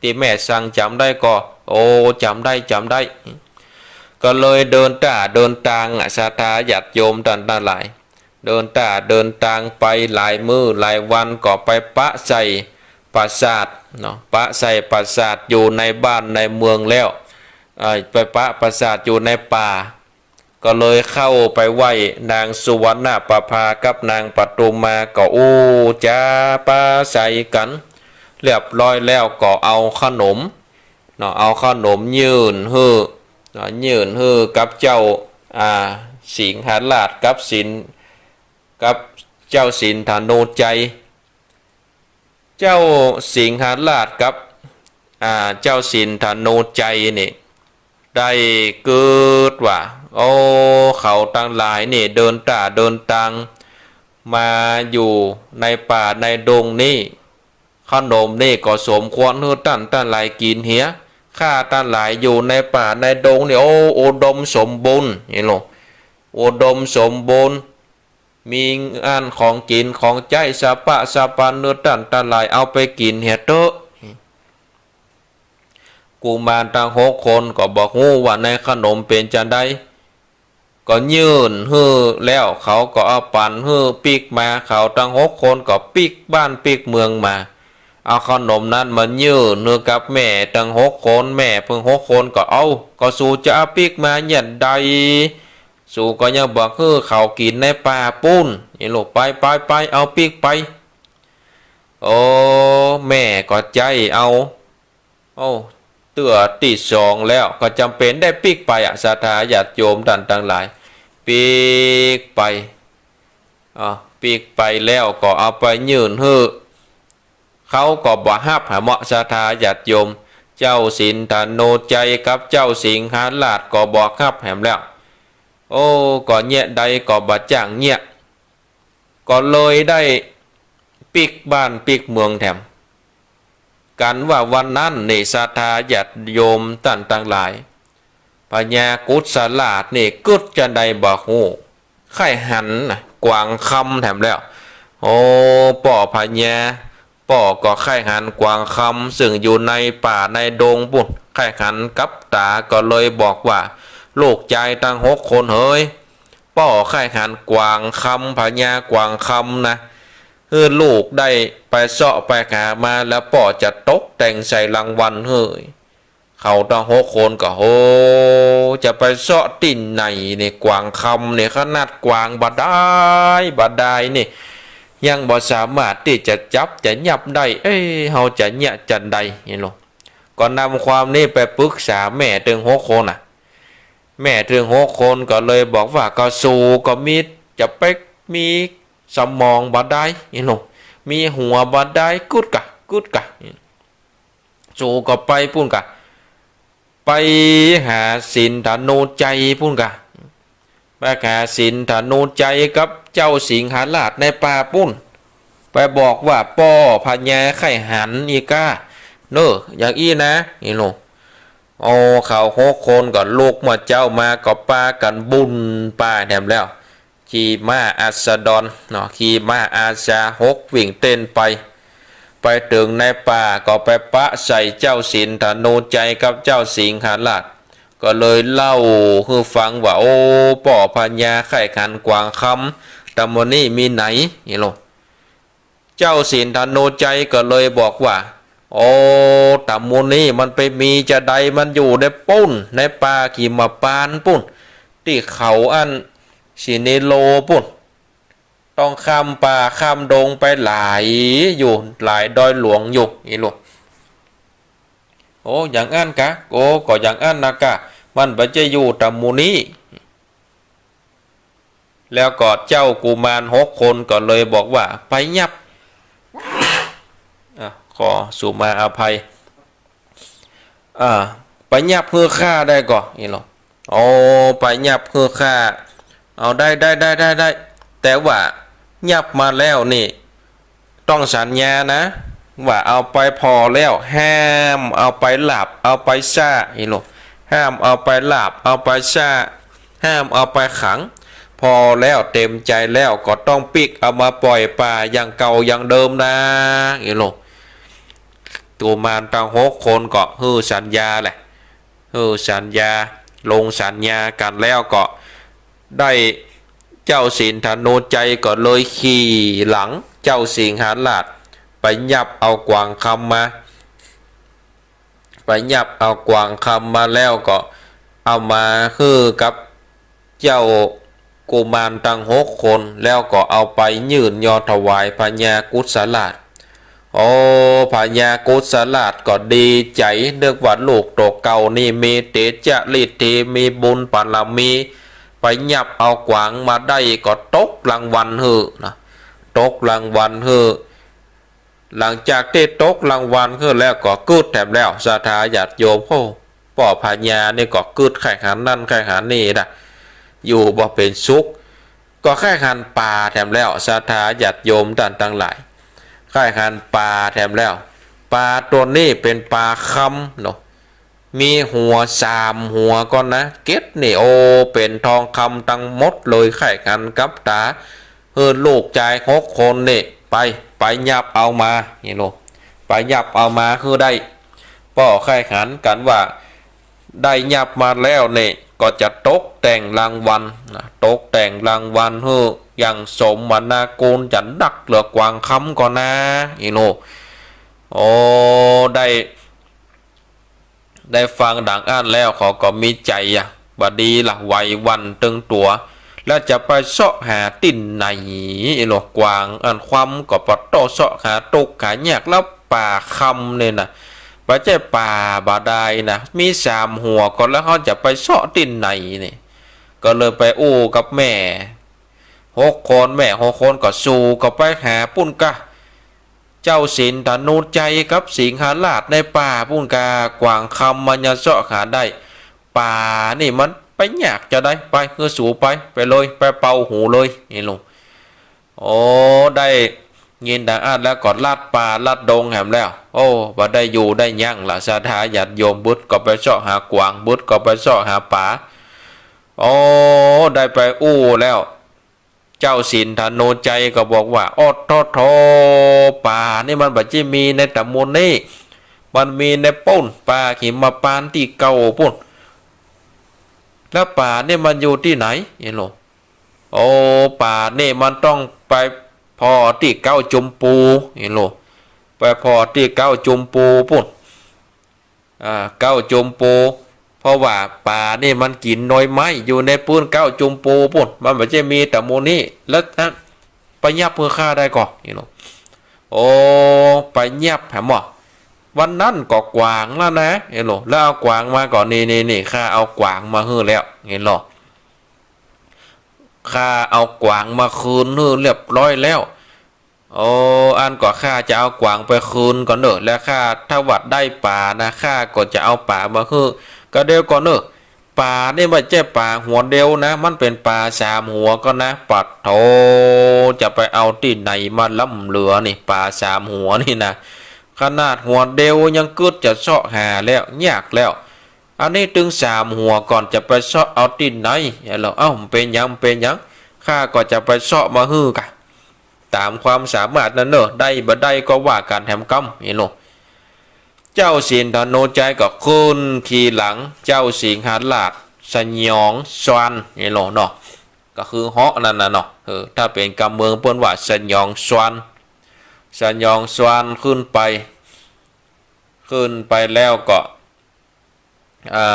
ตี้แม่สั่งจ๋ำได้ก่อ โอ้ จ๋ำได้ จ๋ำได้ ก็เลยเดินต้าเดินตางอะ ศรัทธาญาติโยมต้านตังหลาย เดินต้าเดินตางไปหลายมื้อหลายวัน ก็ไปปะใส่ปราสาทเนาะ ปะใส่ปราสาทอยู่ในบ้านในเมืองแล้ว เอ่อ ไปปะปราสาทอยู่ในป่า ก็เลยเข้าไปไหว้นางสุวรรณประภากับนางปทุมมา ก็อู้จ๋าปราศรัยกั๋นเรียบร้อยแล้ว ก็เอาขนมเนาะ เอาขนมยื่นหื้อเนาะ ยื่นหื้อกับเจ้า อ่า สิงหราชกับสิน กับเจ้าสินธนูชัย เจ้าสิงหราชกับ อ่า เจ้าสินธนูชัยนี่ ได้กึ๊ดว่า โอ้ เขาตังหลายนี่เดินต้าเดินตางมาอยู่ในป่าในดงนี้ ขนมนี่ก็สมควรหื้อต้านตังหลายกิ๋นเหีย ข้าตังหลายอยู่ในป่าในดงนี่ โอ้ อุดมสมบูรณ์ นี่โล อุดมสมบูรณ์ มีอันของกิ๋นของใจ๊สะปะสะปันหื้อต้านตังหลายเอาไปกิ๋นเหียเต๊อะ กุมารตังหกคนก็บ่ฮู้ว่าในขนมเป๋นจาใด ก็ยื่นหื้อแล้วเขาก็เอาปั๋นหื้อปิ๊กมา เขาตังหกคนก็ปิ๊กบ้านปิ๊กเมืองมา เอาขนมนั้นมายื่นหื้อกับแม่ตังหกคน แม่เปิ้นหกคนก็ เอ้า ก็สูจะเอาปิ๊กมาเยียะใด สูก็ยังบ่หื้อเขากิ๋นในป่าปู๊น นี่ลูก ไป ไป ไป เอาปิ๊กไป โอ้ แม่ก็ใจ๊เอา โอ้ เตื้อตี้สองแล้วก็จ๋ำเป๋นได้ปิ๊กไปอะ ศรัทธาญาติโยมต้านตังหลาย ปิ๊กไป อ้อ ปิ๊กไปแล้วก็เอาไปยื่นหื้อ เขาก็บ่ฮับแหมเนาะ ศรัทธาญาติโยม เจ้าสินธโนชัยกับเจ้าสิงหราชก็บ่ฮับแหมแล้ว โอ้ ก็เยียะใดก็บ่จ้างเยียะ ก็เลยได้ปิ๊กบ้านปิ๊กเมืองแถม กั๋นว่าวันนั้นนี่ ศรัทธาญาติโยมต้านตังหลาย พญากุศราชนี่กึ๊ดจาใดบ่ฮู้ ใค่หันน่ะกวางคำแถมแล้ว โอ้ ป้อพญา ป้อก็ใค่หันกวางคำ ซึ่งอยู่ในป่าในดงปู๊น ใค่หันกับต๋า ก็เลยบอกว่า ลูกจายตังหกคนเหย ป้อใค่หันกวางคำ พญากวางคำนะ หื้อลูกได้ไปเซาะไปหามา แล้วป้อจะตกแต่งใส่รางวัลหื้อ เขาตังหกคนก็ โห จะไปเซาะตี้ไหนนี่ กวางคำนี่ ขนาดกวางบ่ดาย บ่ดายนี่ ยังบ่สามารถตี้จะจับจะยับได้ เอ๊ะ เฮาจะเยียะจาใด นี่ลูก ก็นำความนี้ไปปึกษาแม่ตึงหกคนน่ะ แม่ตึงหกคนก็เลยบอกว่า ก็สูก็มี จะไปมีสมองบ่ดาย นี่ลูก มีหัวบ่ดาย กึ๊ดก่ะ กึ๊ดก่ะ สูก็ไปปู๊นก่ะ ไปหาสินธโนชัยปู๊นก่ะ ไปหาสินธโนชัยกับเจ้าสิงหราชในป่าปู๊น ไปบอกว่าป้อพญาใค่หันอีก้า เน่อ อย่างอี้นะ นี่ลูก โอ้ เขาหกคนก็ลุกเมื่อเจ๊ามาก็ปากั๋นบุ่นป่าแถมแล้ว ขี่ม้าอัสดรเนาะ ขี่ม้าอาชาหกวิ่งเต้นไป ไปเถิงในป่าก็ไปปะใส่เจ้าสินธโนชัยกับเจ้าสิงหราช ก็เลยเล่าหื้อฟังว่า โอ้ ป้อพญาใค่หันกวางคำ ตะหมู่นี้มีไหน นี่ลูก เจ้าสินธโนชัยก็เลยบอกว่า โอ้ ตะหมู่นี้มันไปมีจาใด มันอยู่ในปู๊น ในป่าหิมพานต์ปู๊น ตี้เขาอันสิเนโรปู๊น ต้องข้ามป่าข้ามดงไปหลายอยู่ หลายดอยหลวงอยู่ นี่ลูก โอ้ อย่างอั้นกะ โอ้ ก็อย่างอั้นนะกะ มันบ่ใจ้อยู่ตะหมู่นี้ แล้วก็เจ้ากุมารหกคนก็เลยบอกว่า ไปยับ อ่ะ ขอสุมาอภัย อ่า ไปยับหื้อข้าได้ก่อ นี่ลูก โอ้ ไปยับหื้อข้า เอา ได้ ได้ ได้ ได้ ได้ แต่ว่ายับมาแล้วนี่ ต้องสัญญานะ ว่าเอาไปผ่อแล้ว ห้ามเอาไปหลาบ เอาไปซ่า นี่ลูก ห้ามเอาไปหลาบ เอาไปซ่า ห้ามเอาไปขัง ผ่อแล้วเต๋มใจ๋แล้วก็ต้องปิ๊กเอามาป่อยป่าอย่างเก่าอย่างเดิมนะ นี่ลูก กุมารตังหกคนก็หื้อสัญญาแหละ หื้อสัญญา ลงสัญญากั๋นแล้วก็ ได้เจ้าสินธโนชัยก็เลยขี่หลังเจ้าสิงหราช ไปยับเอากวางคำมา ไปยับเอากวางคำมาแล้วก็เอามาหื้อกับเจ้ากุมารตังหกคน แล้วก็เอาไปยื่นยอถวายพญากุศราช โอ้ พญากุศราชก็ดีใจ๋ นึกว่าลูกตั๋วเก่านี่มีเตจะฤทธิ์ดี มีบุญบารมี ไปยับเอากวางมาได้ก็ตกรางวัลหื้อนะ ตกรางวัลหื้อ หลังจากตี้ตกรางวัลหื้อแล้วก็กึ๊ดแถมแล้ว ศรัทธาญาติโยม โอ้ ป้อพญานี่ก็กึ๊ดใค่หันนั่นใค่หันนี่นะ อยู่บ่เป๋นสุข ก็ใค่หันป๋าแถมแล้ว ศรัทธาญาติโยมต้านตังหลาย ใค่หันป๋าแถมแล้ว ป๋าตั๋วนี้เป๋นป๋าคำเนาะ มีหัวสามหัวก่อนนะ เก็ดนี่ โอ้ เป๋นทองคำตังหมดเลย ใค่หันกับต๋า หื้อลูกจายหกคนนี่ ไป ไปยับเอามา นี่ลูก ไปยับเอามาหื้อได้ ป้อใค่หันกั๋นว่า ได้ยับมาแล้วนี่ ก็จะตกแต่งรางวัลนะ ตกแต่งรางวัลหื้ออย่างสมนาคุณ จะนักเหลือกวางคำก่อนา อีโหน โอ้ ได้ ได้ฟังดังอั้นแล้ว เขาก็มีใจ๋อะ บ่ดีละ ไหวหวั่นตึงตั๋ว แล้วจะไปเซาะหาตี้ไหน อีโหน กวางอันคำก็ปะโต้เซาะหาตุ๊กข์หายาก แล้วป๋าคำนี่นะ บ่ใจ้ป๋าบาดาลนะ มีสามหัวก่อ แล้วเฮาจะไปเซาะตี้ไหนนี่ ก็เลยไปอู้กับแม่หกคน แม่หกคนก็สู่ก็ไปหาปู๊นกา เจ้าสินธนูชัยกับสิงหราชในป่าปู๊นกา กวางคำมันยังเซาะหาได้ ป๋านี่มันไปยากจาใด ไป หื้อสูไป ไปเลย ไปเป่าหูเลย นี่ลูก โอ้ ได้ยินดังอั้นแล้วก็ลัดป่าลัดดงแหมแล้ว โอ้ บ่ได้อยู่ได้ยั้งละ ศรัทธาญาติโยม บึดก็ไปเซาะหากวาง บึดก็ไปเซาะหาป๋า โอ้ ได้ไปอู้แล้ว เจ้าสินธนูชัยก็บอกว่า โอ้โธ่โธ่ ป๋านี่มันบ่ใจ้มีในต๋ามูลนี้ มันมีในปู๊น ป่าหิมพานต์ตี้เก๊าปู๊น แล้วป๋านี่มันอยู่ตี้ไหน เห็นโล โอ้ ป๋านี่มันต้องไปผ่อตี้เก๊าจุมปู เห็นโล ไปผ่อตี้เก๊าจุมปูปู๊น อ่า เก๊าจุมปู เพราะว่าป๋านี่มันกิ๋นหน่วยไม้อยู่ในปื้นเก๊าจุมปูปู๊น มันบ่ใจ้มีต๋ามูลนี้ แล้วนะ ไปยับหื้อข้าได้ก่อ เห็นโล โอ้ ไปยับแหมหมอ วันนั้นก็กวางแล้วนะ เห็นโล แล้วเอากวางมาก่อ นี่ นี่ นี่ ข้าเอากวางมาหื้อแล้ว เห็นโล ข้าเอากวางมาคืนหื้อเรียบร้อยแล้ว โอ้ อั้นก็ข้าจะเอากวางไปคืนก่อนเน่อ แล้วข้าถ้าหวัดได้ป๋านะ ข้าก็จะเอาป๋ามาหื้อ ก็เดี๋ยวก่อนเน่อ ป๋านี่บ่ใจ้ป๋าหัวเดียวนะ มันเป๋นป๋าสามหัวก่อนะ ปะโธ่ จะไปเอาตี้ไหนมาล้ำเหลือนี่ ป๋าสามหัวนี่นะ ขนาดหัวเดียวยังกึ๊ดจะเซาะหาแล้ว ยากแล้ว อันนี้ตึงสามหัวก่อน จะไปเซาะเอาตี้ไหน เอ้า เป๋นหยัง เป๋นหยัง ข้าก็จะไปเซาะมาหื้อกะ ต๋ามความสามารถนั้นเน่อ ได้บ่ได้ก็ว่ากั๋นแหมกำ เห็นโล เจ้าสินธนูชัยก็ขึ้นขี่หลังเจ้าสิงหราช สยองซวน เห็นโลเนาะ ก็คือเหาะนั่นน่ะเนาะ เออ ถ้าเป๋นกำเมืองเปิ้นว่าสยองซวน สยองซวนขึ้นไป ขึ้นไปแล้วก็ อ่า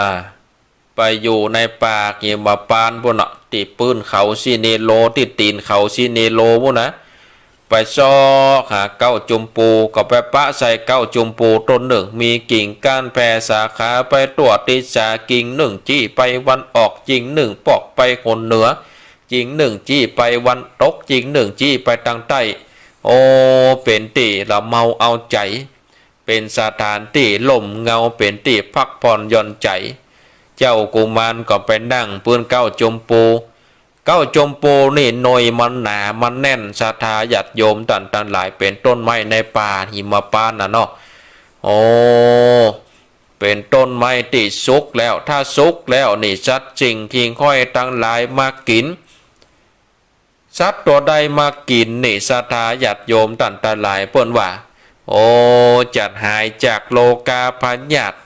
ไปอยู่ในป่าหิมพานต์ปู๊นเนาะ ตี้ปื้นเขาสิเนโร ตี้ตี๋นเขาสิเนโรปู๊นนะ ไปเซาะหาเก๊าจุมปู ก็ไปปะใส่เก๊าจุมปูต้นนึ่ง มีกิ่งก้านแผ่สาขาไปตั๋วทิศา กิ่งนึ่งจี้ไปวันออก กิ่งนึ่งปอกไปหนเหนือ กิ่งนึ่งจี้ไปวันตก กิ่งนึ่งจี้ไปตางใต้ โอ้ เป๋นตี้ละเมาเอาใจ๋ เป๋นสถานตี้ฮ่มเงา เป๋นตี้พักผ่อนหย่อนใจ๋ เจ้ากุมารก็ไปนั่งปื้นเก๊าจุมปู เก๊าจุมปูนี่หน่วยมันหนามันแน่น ศรัทธาญาติโยมต้านตังหลาย เป๋นต้นไม้ในป่าหิมพานต์น่ะเนาะ โอ้ เป๋นต้นไม้ตี้สุกแล้ว ถ้าสุกแล้วนี่สัตว์สิ่งหิ่งห้อยตังหลายมากิ๋น สัตว์ตั๋วใดมากิ๋นนี่ ศรัทธาญาติโยมต้านตังหลาย เปิ้นว่า โอ้ จะหายจากโรคาพยาธิ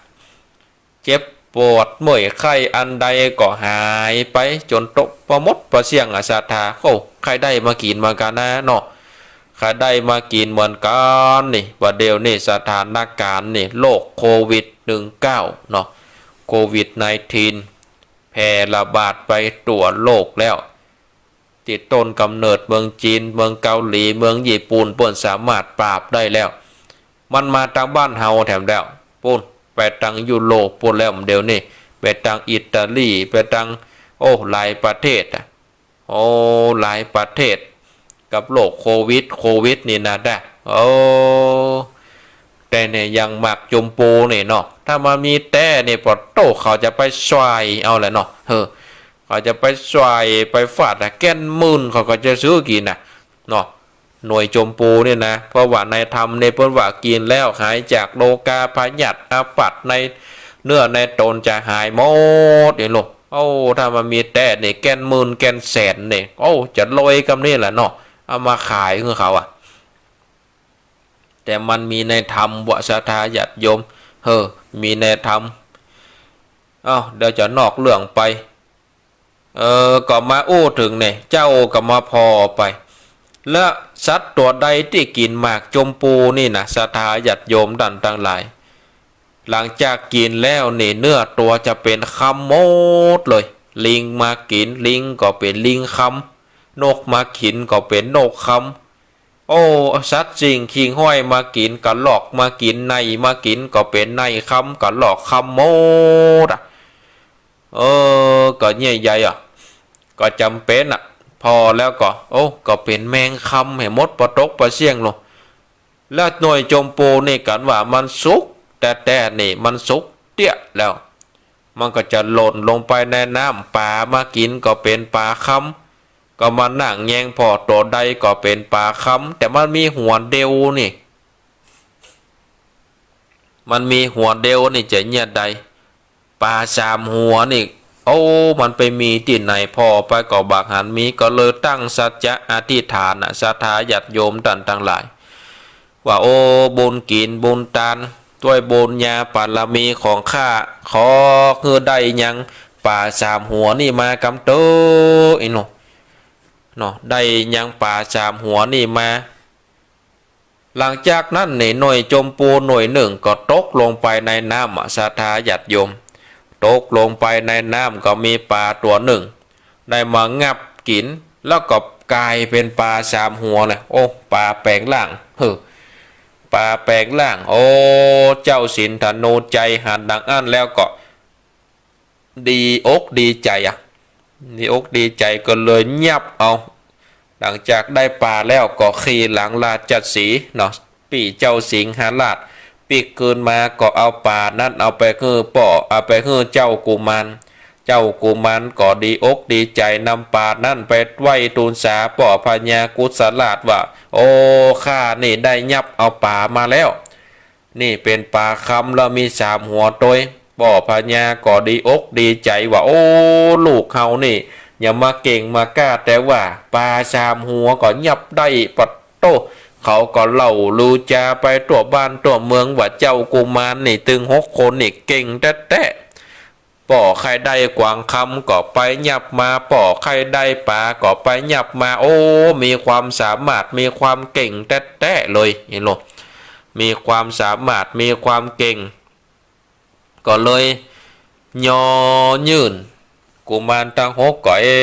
เจ็บปวดเมื่อยไข้อันใดก็หายไปจ๋นโต๊ะ ปะหมดปะเสี้ยงอะ ศรัทธา โอ้ ใค่ได้มากิ๋นเหมือนกั๋นนะเนาะ ใค่ได้มากิ๋นเหมือนกั๋นนี่ บ่าเดี่ยวนี้สถานการณ์นี่ โรคโควิดหนึ่งเก้าเนาะ โควิดไนน์ทีน แผ่ระบาดไปตั๋วโลกแล้ว ตี้ต้นก๋ำเนิดเมืองจีน เมืองเกาหลี เมืองญี่ปุ่น เปิ้นสามารถปราบได้แล้ว มันมาตางบ้านเฮาแถมแล้ว ปู๊น ไปตางยุโรปปู๊นแล้ว เดี๋ยวนี้ ไปตางอิตาลี ไปตาง โอ้ หลายประเทศอะ โอ้ หลายประเทศ กับโรคโควิด โควิดนี่นะ โอ้ แต่เนี่ยยังหมากจุมปูนี่เนาะ ถ้ามันมีแต๊นี่ ปะโต้ เขาจะไปส่อยเอาแหละเนาะ เออ เขาจะไปส่อย ไปฟาดอะ แก่นหมื่นเขาก็จะซื้อกิ๋นน่ะ เนาะ หน่วยจุมปูนี่นะ เพราะว่าในธรรมนี่เปิ้นว่ากิ๋นแล้วหายจากโรคาพยาธิอาพาธในเนื้อในตนจะหายหมดนี่ลูก โอ้ ถ้ามันมีแต๊นี่ แก่นหมื่นแก่นแสนนี่ โอ้ จะรวยกำนี้แหละเนาะ เอามาขายหื้อเขาอะ แต่มันมีในธรรมบ่า ศรัทธาญาติโยม เออ มีในธรรม เอ้า เดี๋ยวจะนอกเรื่องไป เออ ก็มาอู้เถิงเนี่ย เจ้าก็มาผ่อไป และสัตว์ตั๋วใดตี้กิ๋นหมากจมปูนี่นะ ศรัทธาญาติโยมต้านตังหลาย หลังจากกิ๋นแล้วนี่ เนื้อตั๋วจะเป๋นคำหมดเลย ลิงมากิ๋น ลิงก็เป๋นลิงคำ นกมากิ๋นก็เป๋นนกคำ โอ้ สัตว์สิ่งขี้ห้อยมากิ๋น กระรอกมากิ๋น ไนมากิ๋นก็เป๋นไนคำ กระรอกคำหมดอะ เออ ก็เยียะใยอะ ก็จ๋ำเป๋นอะ ผ่อแล้วก็ โอ้ ก็เป๋นแมงคำ หื้อหมดปะตกปะเสี้ยงลง แล้วหน่วยจมปูนี่กั๋นว่ามันสุกแต๊ๆ นี่ มันสุกเตี้ยแล้ว มันก็จะหล่นลงไปในน้ำ ป๋ามากิ๋นก็เป๋นป๋าคำ ก็มานั่งแยงผ่อตั๋วใดก็เป๋นป๋าคำ แต่มันมีหัวเดียวนี่ มันมีหัวเดียวนี่จะเยียะใด ป๋าสามหัวนี่ โอ้ มันไปมีตี้ไหน ผ่อไปก็บ่หันมี ก็เลยตั้งสัจจะอธิษฐานนะ ศรัทธาญาติโยมต้านตังหลาย ว่า โอ้ บุญกิ๋นบุญตาน ด้วยบุญญาบารมีของข้า ขอหื้อได้ยังป๋าสามหัวนี่มากำเต๊อะ อินโน เนาะ ได้ยังป๋าสามหัวนี่มา หลังจากนั้นนี่ หน่วยจมปูหน่วยนึ่งก็ตกลงไปในน้ำอะ ศรัทธาญาติโยม ตกลงไปในน้ำก็มีป๋าตั๋วนึ่ง ได้มางับกิ๋น แล้วก็ก๋ายเป๋นป๋าสามหัวเลย โอ้ ป๋าแป๋งร่าง เฮ้อ ป๋าแป๋งร่าง โอ้ เจ้าสินธโนจัยหันดังอั้นแล้วก็ ดีอกดีใจ๋อะ ดีอกดีใจ๋ก็เลยยับเอา หลังจากได้ป๋าแล้วก็ขี่หลังราชสีห์เนาะ ปี้เจ้าสิงหราช ปิ๊กคืนมาก็เอาป๋านั้นเอาไปหื้อป้อ เอาไปหื้อเจ้ากุมาร เจ้ากุมารก็ดีอกดีใจ๋ นำป๋านั้นไปไหว้ตูนสาป้อพญากุสราชว่า โอ้ ข้านี่ได้ยับเอาป๋ามาแล้ว นี่เป๋นป๋าคำแล้วมีสามหัวตวย ป้อพญาก็ดีอกดีใจ๋ว่า โอ้ ลูกเฮานี่ อย่ามาเก่งมาก้า แต่ว่าป๋าสามหัวก็ยับได้ ปะโต้ เขาก็เล่าลือจาไปทั่วบ้านทั่วเมืองว่าเจ้ากุมารนี่ ตึงหกคนนี่เก่งแต๊ๆ ป้อใค่ได้กวางคำก็ไปยับมา ป้อใค่ได้ป๋าก็ไปยับมา โอ้ มีความสามารถ มีความเก่งแต๊ๆ เลย เห็นโล มีความสามารถ มีความเก่ง ก็เลยยอยื่น กุมารตึงหกก็ เอ๊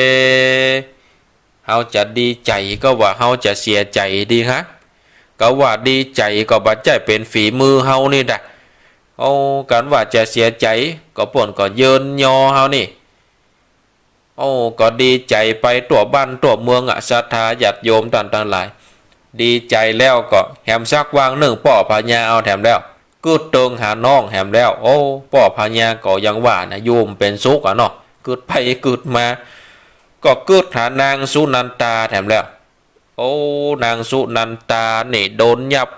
ะ เฮาจะดีใจ๋ก็ว่าเฮาจะเสียใจ๋ดีฮะ ก็ว่าดีใจ๋ก็บ่ใจ้เป๋นฝีมือเฮานี่ดะ โอ้ กั๋นว่าจะเสียใจ๋ ก็เปิ้นก็เยินยอเฮานี่ โอ้ ก็ดีใจ๋ไปทั่วบ้านทั่วเมืองอะ ศรัทธาญาติโยมต้านตังหลาย ดีใจ๋แล้วก็แหมสักวางนึ่งป้อพญาเอาแถมแล้ว กึ๊ดเติงหาน้องแหมแล้ว โอ้ ป้อพญาก็ยังว่านะ อยู่บ่เป๋นสุขอะเนาะ กึ๊ดไปกึ๊ดมา ก็กึ๊ดหานางสุนันทาแถมแล้ว โอ้ นางสุนันทานี่โดนยับ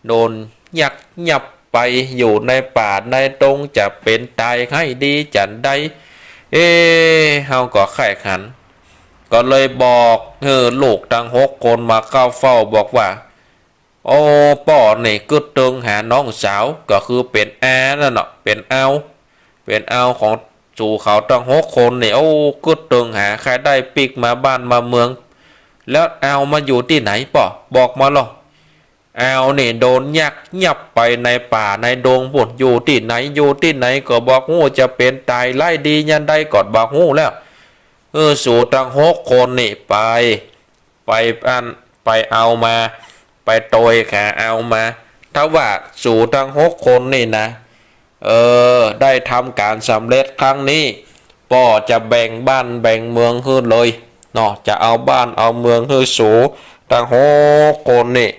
โดนยักยับไปอยู่ในป่าในดง จะเป๋นต๋ายไห้ดีจั้นใด เอ๊ะ เฮาก็ใค่หัน ก็เลยบอกหื้อลูกตึงหกคนมาเข้าเฝ้าบอกว่า โอ้ ป้อนี่กึ๊ดเติงหาน้องสาว ก็คือเป๋นอานั่นเนาะ เป๋นอาว เป๋นอาวของสูเขาตึงหกคนนี่ โอ้ กึ๊ดเติงหา ใค่ได้ปิ๊กมาบ้านมาเมือง แล้วอาวมาอยู่ตี้ไหนป้อ บอกมาลอ อาวนี่โดนยักยับไปในป่าในดงปู้น อยู่ตี้ไหน อยู่ตี้ไหนก็บ่ฮู้ จะเป๋นต๋ายไห้ดียามใดก็บ่ฮู้แล้ว เออ สูตึงหกคนนี่ไป ไปอั้น ไปเอามา ไปโตยหาเอามา ถ้าว่าสูตึงหกคนนี่นะ เออ ได้ทำก๋านสำเร็จครั้งนี้ ป้อจะแบ่งบ้านแบ่งเมืองหื้อเลยเนาะ จะเอาบ้านเอาเมืองหื้อสูตึงหกคนนี่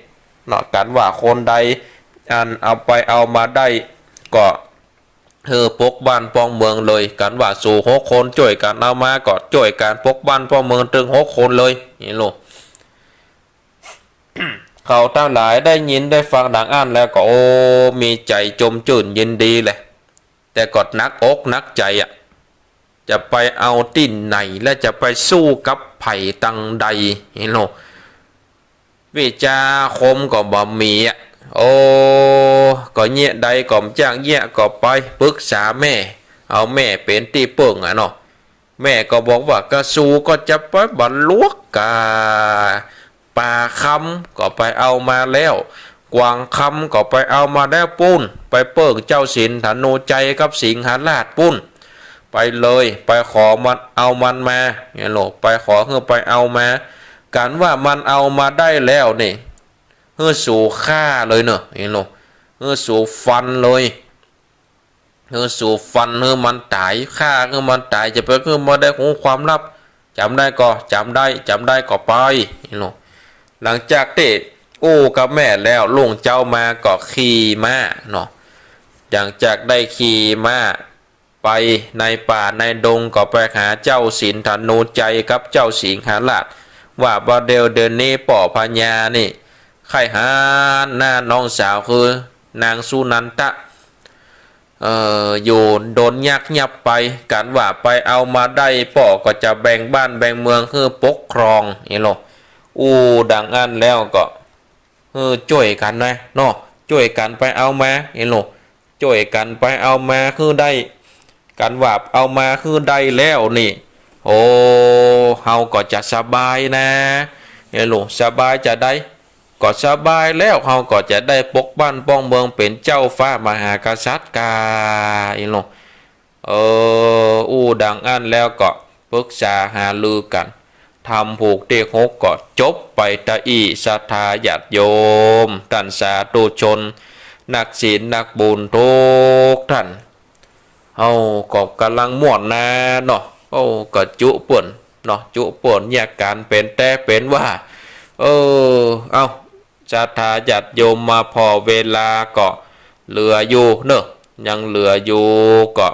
เนาะ กั๋นว่าคนใดอันเอาไปเอามาได้ ก็หื้อปกบ้านป้องเมืองเลย กั๋นว่าสูหกคนจ้วยกั๋นเอามา ก็จ้วยกั๋นปกบ้านป้องเมืองตึงหกคนเลย นี่ลูก เขาตังหลายได้ยินได้ฟังดังอั้นแล้วก็ โอ้ มีใจ๋จมจื้นยินดีแหละ แต่ก็หนักอกหนักใจ๋อะ จะไปเอาตี้ไหน และจะไปสู้กับใผตังใด เห็นโล วิชาอาคมก็บ่มีอะ โอ้ ก็เยียะใดก็บ่จ้างเยียะ ก็ไปปึกษาแม่ เอาแม่เป๋นตี้เปิ้งอะเนาะ แม่ก็บอกว่า กระสูก็จะไปบ่าหลวกกา ป่าคำก็ไปเอามาแล้ว กวางคำก็ไปเอามาแล้วปู้น ไปเปิ้งเจ้าสินธนูชัยกับสิงหราชปู้น ไปเลย ไปขอมัน เอามันมา เนี่ยโล ไปขอหื้อไปเอามา กั๋นว่ามันเอามาได้แล้วนี่ หื้อสูฆ่าเลยเนาะ เนี่ยโล หื้อสูฟันเลย หื้อสูฟันหื้อมันต๋าย ฆ่าหื้อมันต๋าย จะไปหื้อมันได้ฮู้ความลับ จ๋ำได้ก็จ๋ำได้ จ๋ำได้ก็ไป เนี่ยโล หลังจากตี้อู้กับแม่แล้ว รุ่งเจ๊ามาก็ขี่ม้าเนาะ หลังจากได้ขี่ม้าไปในป่าในดง ก็ไปหาเจ้าสินธนูชัยกับเจ้าสิงหราช ว่าบ่าเดี่ยว เดี่ยวนี้ป้อพญานี่ ใค่หันหน้าน้องสาวคือนางสุนันทะ เอ่อ อยู่โดนยักยับไป กั๋นว่าไปเอามาได้ ป้อก็จะแบ่งบ้านแบ่งเมืองหื้อปกครอง เนี่ยโล อู้ดังอั้นแล้วก็ หื้อจ้วยกั๋นนะเนาะ จ้วยกั๋นไปเอามา เนี่ยโล จ้วยกั๋นไปเอามาหื้อได้ กั๋นว่าเอามาหื้อได้แล้วนี่ โอ้ เฮาก็จะสบายนะ เนี่ยโล สบายจะใด ก็สบายแล้ว เฮาก็จะได้ปกบ้านป้องเมือง เป๋นเจ้าฟ้ามหากษัตริย์กา เนี่ยโล เออ อู้ดังอั้นแล้วก็ปึกษาหารือกั๋น ธรรมผูกตี้หกก็จบไปตะอี้ ศรัทธาญาติโยม ต้านสาธุชน นักศีลนักบุญกู้ต้าน เฮาก็ก่ำลังม่วนนาเนาะ โอ้ ก็จุเปิ้นเนาะ จุเปิ้นเยียะก๋านเป๋นแต๊เป๋นว่า เออ เอ้า ศรัทธาญาติโยมมาผ่อเวลาก็เหลืออยู่เนาะ ยังเหลืออยู่ก็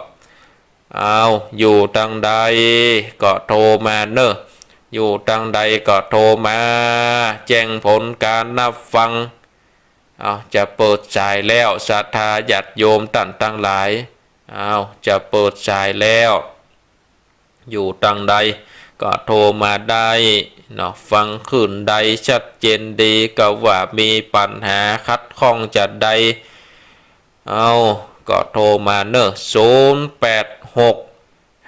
อ้าว อยู่ตังใดก็โทรมาเนาะ อยู่ตังใดก็โทรมา แจ้งผลก๋านนับฟัง อ้าว จะเปิดสายแล้ว ศรัทธาญาติโยมต้านตังหลาย อ้าว จะเปิดสายแล้ว อยู่ตังใดก็โทรมาได้เนาะ ฟังขึ้นใดชัดเจนดี ก็ว่ามีปัญหาขัดข้องจะใด เอ้า ก็โทรมาเนาะ ศูนย์แปดหก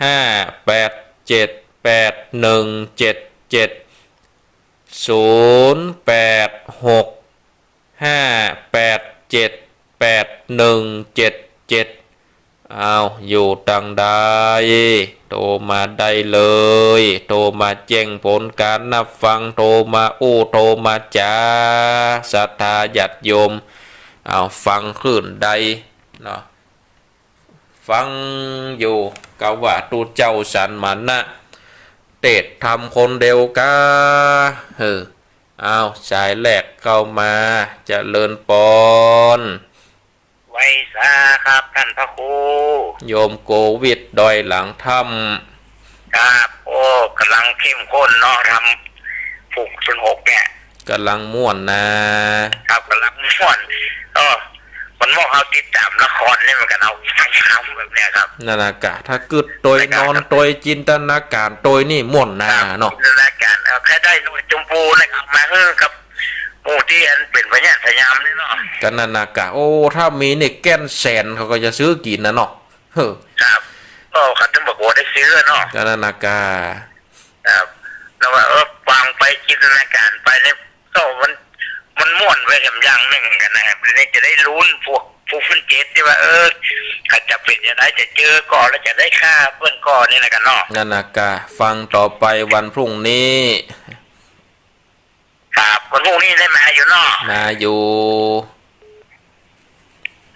ห้าแปดเจ็ด แปดหนึ่งเจ็ดเจ็ด ศูนย์แปดหก ห้าแปดเจ็ด แปดหนึ่งเจ็ดเจ็ด อ้าว อยู่ตังใด โทรมาได้เลย โทรมาแจ้งผลก๋านนับฟัง โทรมาอู้ โทรมาจ๋า ศรัทธาญาติโยม อ้าว ฟังขึ้นใดเนาะ ฟังอยู่ ก็ว่าตุ๊เจ้าสันมานะ เตสน์ธรรมคนเดียวกา เออ อ้าว สายแรกเข้ามา เจริญปอน ไหว้สาครับต้านพระครู โยมโกวิทดอยหลังถ้ำ ครับ โอ้ ก๋ำลังเข้มข้นเนาะ ธรรมผูกศูนย์หกเนี่ย ก๋ำลังม่วนนา ครับ ก๋ำลังม่วน เออ มันเหมาะเฮาติดต๋ามละครนี่เหมือนกั๋น เฮาฟังธรรมแบบเนี้ยครับ นั่นน่ะกะ ถ้ากึ๊ดตวย นอนตวย จินตนาก๋ารตวยนี่ม่วนนาเนาะ จินตนาก๋าร เออ ใค่ได้หน่วยจมพูนะครับ มาหื้อกับหมู่ตี้อันเป๋นพญาสยามนี่เนาะ ก็นั่นน่ะกะ โอ้ ถ้ามีนี่แก่นแสนเขาก็จะซื้อกิ๋นน่ะเนาะ เฮ้อ ครับ ก็เขาต้องบอกว่าได้ซื้อเนาะ ก็นั่นน่ะกะ ครับ แล้วว่า เออ ฟังไปจินตนาก๋ารไปเนี่ย ก็มัน มันม่วนไปแถมอย่างนึ่งเหมือนกั๋นนะครับ ทีนี้จะได้ลุ้นพวก พวกเปิ้นเจ็ดตี้ว่า เออ เขาจะเป๋นจะใด จะเจอก่อ แล้วจะได้ฆ่าเปิ้นก่อนี่นะกั๋นเนาะ นั่นน่ะกะ ฟังต่อไปวันพรุ่งนี้ ครับ วันพรุ่งนี้ได้มาอยู่เนาะ มาอยู่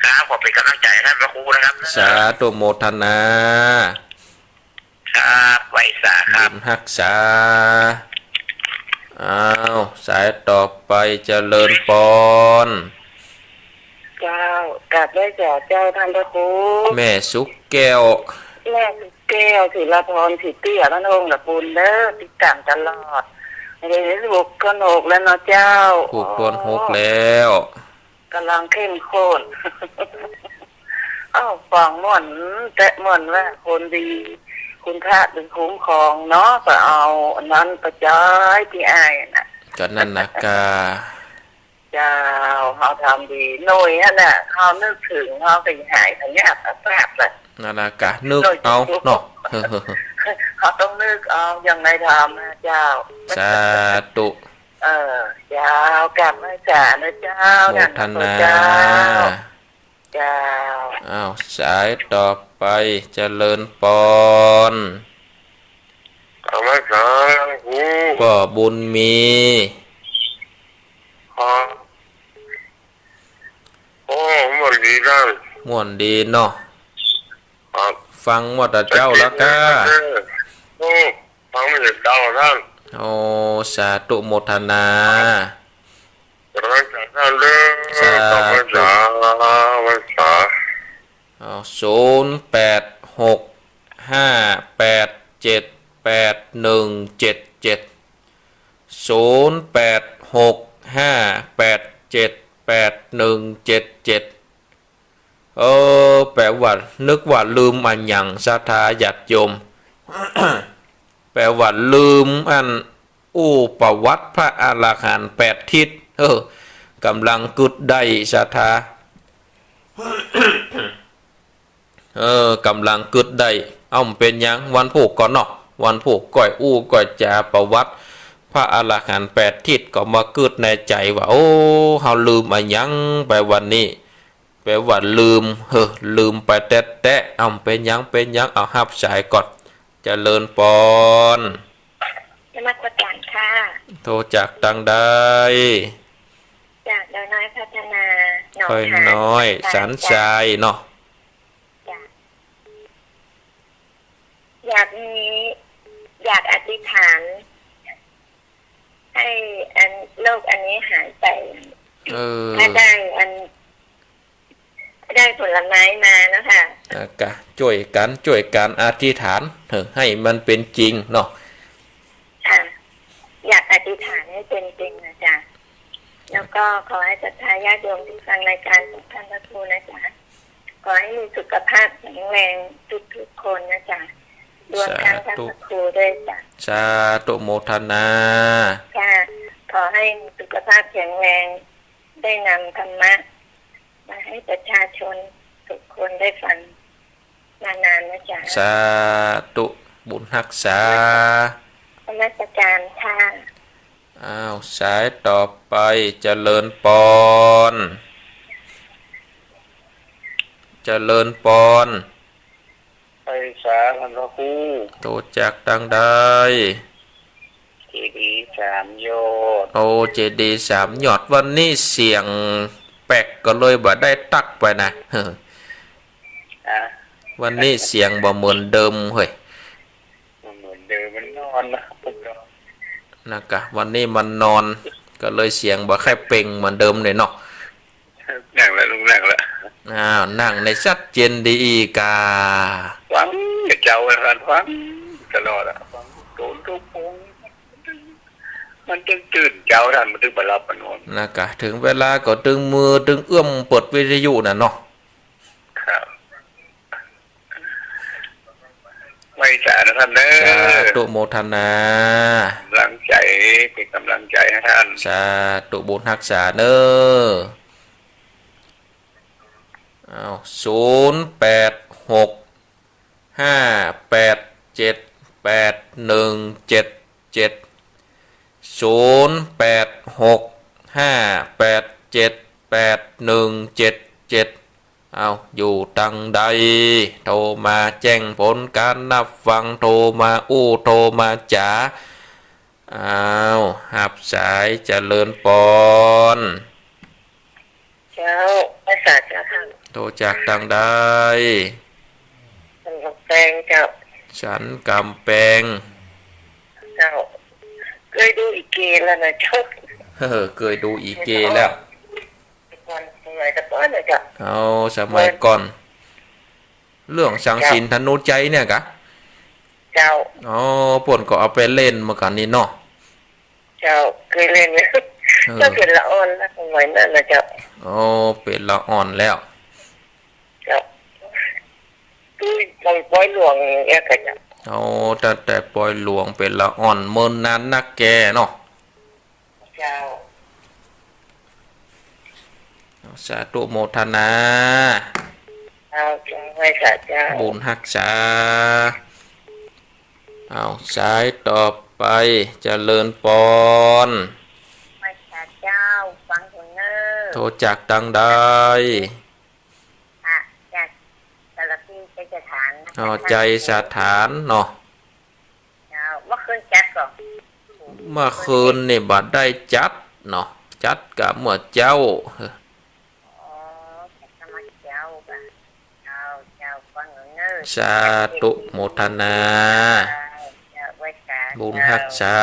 ครับ ขอเป๋นก๋ำลังใจ๋ต้านพระครูนะครับ สาธุโมทนา ครับ ไหว้สาครับ บุญฮักษา อ้าว สายต่อไป เจริญปอน เจ้า กราบไหว้สาเจ้าต้านพระครู แม่สุขแก้ว แม่สุขแก้ว ศิลาพร ศรีเตี้ย บ้านโฮงตะปูนเด้อ ติดต๋ามตลอด เดี๋ยวนี้ผูกศูนย์หกแล้วเนาะเจ้า ผูกศูนย์หกแล้ว ก๋ำลังเข้มข้น เอ้า ฟังม่วน แต่ม่วนว่าคนดี คุณพระเป๋นคุ้มครองเนาะ ก็เอาอันนั้นไปจ่ายตี้อ้ายน่ะ ก็นั่นน่ะกะ เจ้า เฮาทำดี หน่วยหั้นน่ะ เฮานึกเถิง เฮาก็หายพยาธิอาฆาตแหละ นั่นน่ะกะ นึกเอาเนาะ หน่วยจุก เฮาต้องนึกเอา อย่างใดทำนะเจ้า สาธุ เออ เจ้า กราบไหว้สานะเจ้า โมทนา เจ้า เจ้า อ้าว สายต่อไป เจริญปอน กราบไหว้สาครู ป้อบุญมี ครับ โอ้ ม่วนดีต้าน ม่วนดีเนาะ ครับ ฟังหมดอะเจ้าละก้า เออ โอ้ ฟังหมดอะเจ้าต้าน โอ้ สาธุโมทนา ครับ เจริญสาธุเด้อ สาธุ ขอบคุณสา สา เอา ศูนย์แปดหกห้าแปดเจ็ดแปดหนึ่งเจ็ดเจ็ด ศูนย์แปดหกห้าแปดเจ็ดแปดหนึ่งเจ็ดเจ็ด เออ แป๋ว่า นึกว่าลืมอะหยัง ศรัทธาญาติโยม แป๋ว่าลืมอัน อู้ประวัติพระอรหันต์แปดทิศ เออ ก่ำลังกึ๊ดได้ ศรัทธา เออ ก่ำลังกึ๊ดได้ เอ้า บ่เป๋นหยัง วันพูกก่อนเนาะ วันพูกก้อยอู้ก้อยจ๋าประวัติพระอรหันต์แปดทิศ ก็มากึ๊ดในใจ๋ว่า โอ้ เฮาลืมอะหยังไปวันนี้ แป๋ว่าลืม เฮ้อ ลืมไปแต๊ๆ เอ้า บ่เป๋นหยัง บ่เป๋นหยัง เอาฮับสายก่อน เจริญปอน นมัสการค่ะ โทรจากตางใด จากดอยน้อยพัฒนา หนอง ค่อย หาน น้อย สันทราย สันทรายเนาะ จ้ะ อยากมี อยากอธิษฐาน ให้อัน โรคอันนี้หายไป เออ ถ้าได้อัน ได้ผลไม้มาเนาะค่ะ อ่ะ ก็จ้วยกั๋น จ้วยกั๋นอธิษฐาน เออ หื้อมันเป๋นจริงเนาะ ค่ะ อยากอธิษฐานให้เป็นจริงนะจ๊ะ แล้วก็ขอให้ศรัทธาญาติโยมที่ฟังรายการของท่านพระครูนะจ๊ะ ขอให้มีสุขภาพแข็งแรงทุกๆ คนนะจ๊ะ รวมทั้งท่านพระครูด้วยจ๊ะ สาธุ สาธุโมทนา ค่ะ ขอให้มีสุขภาพแข็งแรง ได้นำธรรมะมาให้ประชาชนทุกคนได้ฟังนานๆ นะจ๊ะ สาธุ บุญฮักษา นมัสการค่ะ อ้าว สายต่อไป เจริญปอน เจริญปอน ไปสาท่านพระครู โทรจากตางใด เจดีย์สามยอด โอ้ เจดีย์สามยอด วันนี้เสียงแปลกก็เลยบ่ได้ตั๊กไปนะ ฮะ วันนี้เสียงบ่เหมือนเดิมเฮ้ย บ่เหมือนเดิม มันนอนนะ นะกะ วันนี้มันนอน ก็เลยเสียงบ่ค่อยเปล่งเหมือนเดิมเลยเนาะ นั่งแล้วลุง นั่งแล้ว อ้าว นั่งในชัดเจนดีอีกา ฟังเจ้าท่าน ฟังตลอดอะ ฟังโตนทุกองค์ มันตึงตื่นเจ้าท่าน มันตึงบ่หลับบ่นอน นะกะ เถิงเวลาก็ตึงมือตึงเอื้อมเปิดวิทยุน่ะเนาะ ครับ ไหว้สานะท่านเด้อ สาธุโมทนา กำลังใจ๋ เป๋นกำลังใจ๋หื้อท่าน สาธุบุญฮักษาเน้อ อ้าว ศูนย์แปดหกห้าแปดเจ็ดแปดหนึ่งเจ็ดเจ็ด ศูนย์แปดหกห้าแปดเจ็ดแปดหนึ่งเจ็ดเจ็ด อ้าว อยู่ตางใด โทรมาแจ้งผลก๋านฮับฟัง โทรมาอู้ โทรมาจ๋า อ้าว ฮับสาย เจริญปอน เจ้า ไหว้สาเจ้าค่ะ โทรจากตางใด สันก๋ำแปงเจ้า สันก๋ำแปง เจ้า เกยดูอีเกแล้วนะเจ้า เออ เกยดูอีเกแล้ว ก่อน สมัยแต่ก่อนนะเจ้า เอา สมัยก่อน เรื่องสังสินธนูชัยเนี่ยกะ เจ้า อ๋อ เปิ้นก็เอาไปเล่นเหมือนกั๋นนี่เนาะ เจ้า เกยเล่น เออ เจ้าเป๋นละอ่อนแล้วสมัยนั้นนะเจ้า อ๋อ เป๋นละอ่อนแล้ว เจ้า คือต๋อนปอยหลวงเนี่ยกะเจ้า อ๋อ ตั้งแต่ปอยหลวงเป๋นละอ่อน เมินนานนักแกเนาะ เจ้า สาธุโมทนา เจ้า เจ้า ไหว้สาเจ้า บุญฮักษา เอา สายต่อไป เจริญปอน ไหว้สาเจ้า ฟังอยู่เน่อ โทรจากตังใด อ่ะ จากสารพีชัยสถาน อ๋อ ชัยสถานเนาะ เจ้า เมื่อคืนจัดก่อ เมื่อคืนนี่บ่ได้จัดเนาะ จัดกะเมื่อเจ๊า อ๋อ จัดกะเมื่อเจ๊าก่ะ เจ้า เจ้า ฟังอยู่เน่อ สาธุโมทนา เจ้า ไหว้สา บุญฮักษา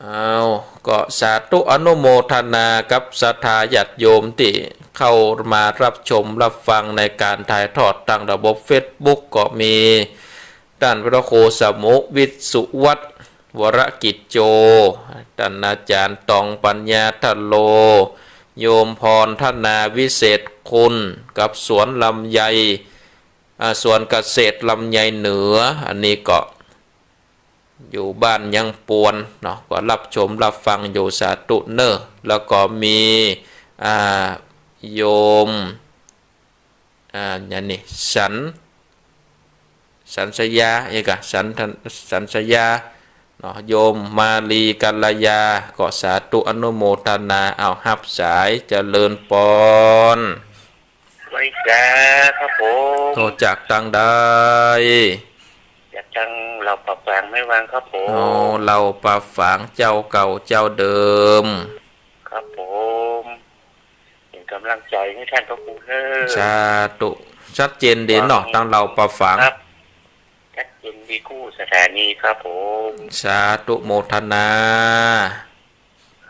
เอา ก็สาธุอนุโมทนากับศรัทธาญาติโยมตี้เข้ามารับชมรับฟังในก๋านถ่ายทอดตางระบบเฟซบุ๊ก ก็มีต้านพระครูสมุห์วิสุวัฒน์ วรกิจโจ ต้านอาจ๋ารย์ต๋องปัญญาทะโล โยมพรธนาวิเศษคุณ กับสวนลำไย อ่า สวนเกษตรลำไยเหนือ อันนี้ก็ อยู่บ้านยังปวนเนาะ ก็รับชมรับฟังอยู่ สาธุเน่อ แล้วก็มี อ่า โยม อ่า อย่างนี้ สัน สันสยา เอกะ สัน สันสยาเนาะ โยมมาลีกัลยา ก็สาธุอนุโมทนา เอา ฮับสาย เจริญปอน ไหว้สาครับผม โทรจากตังใด จากตังเหล่าป่าฝางแม่วางครับผม อ๋อ เหล่าป่าฝางเจ้าเก่าเจ้าเดิม ครับผม เป๋นก๋ำลังใจ๋หื้อต้านพระครูเน่อ สาธุ ชัดเจนดีเนาะ ตังเหล่าป่าฝาง ครับ ชัดเจนดีกู้สถานีครับผม สาธุโมทนา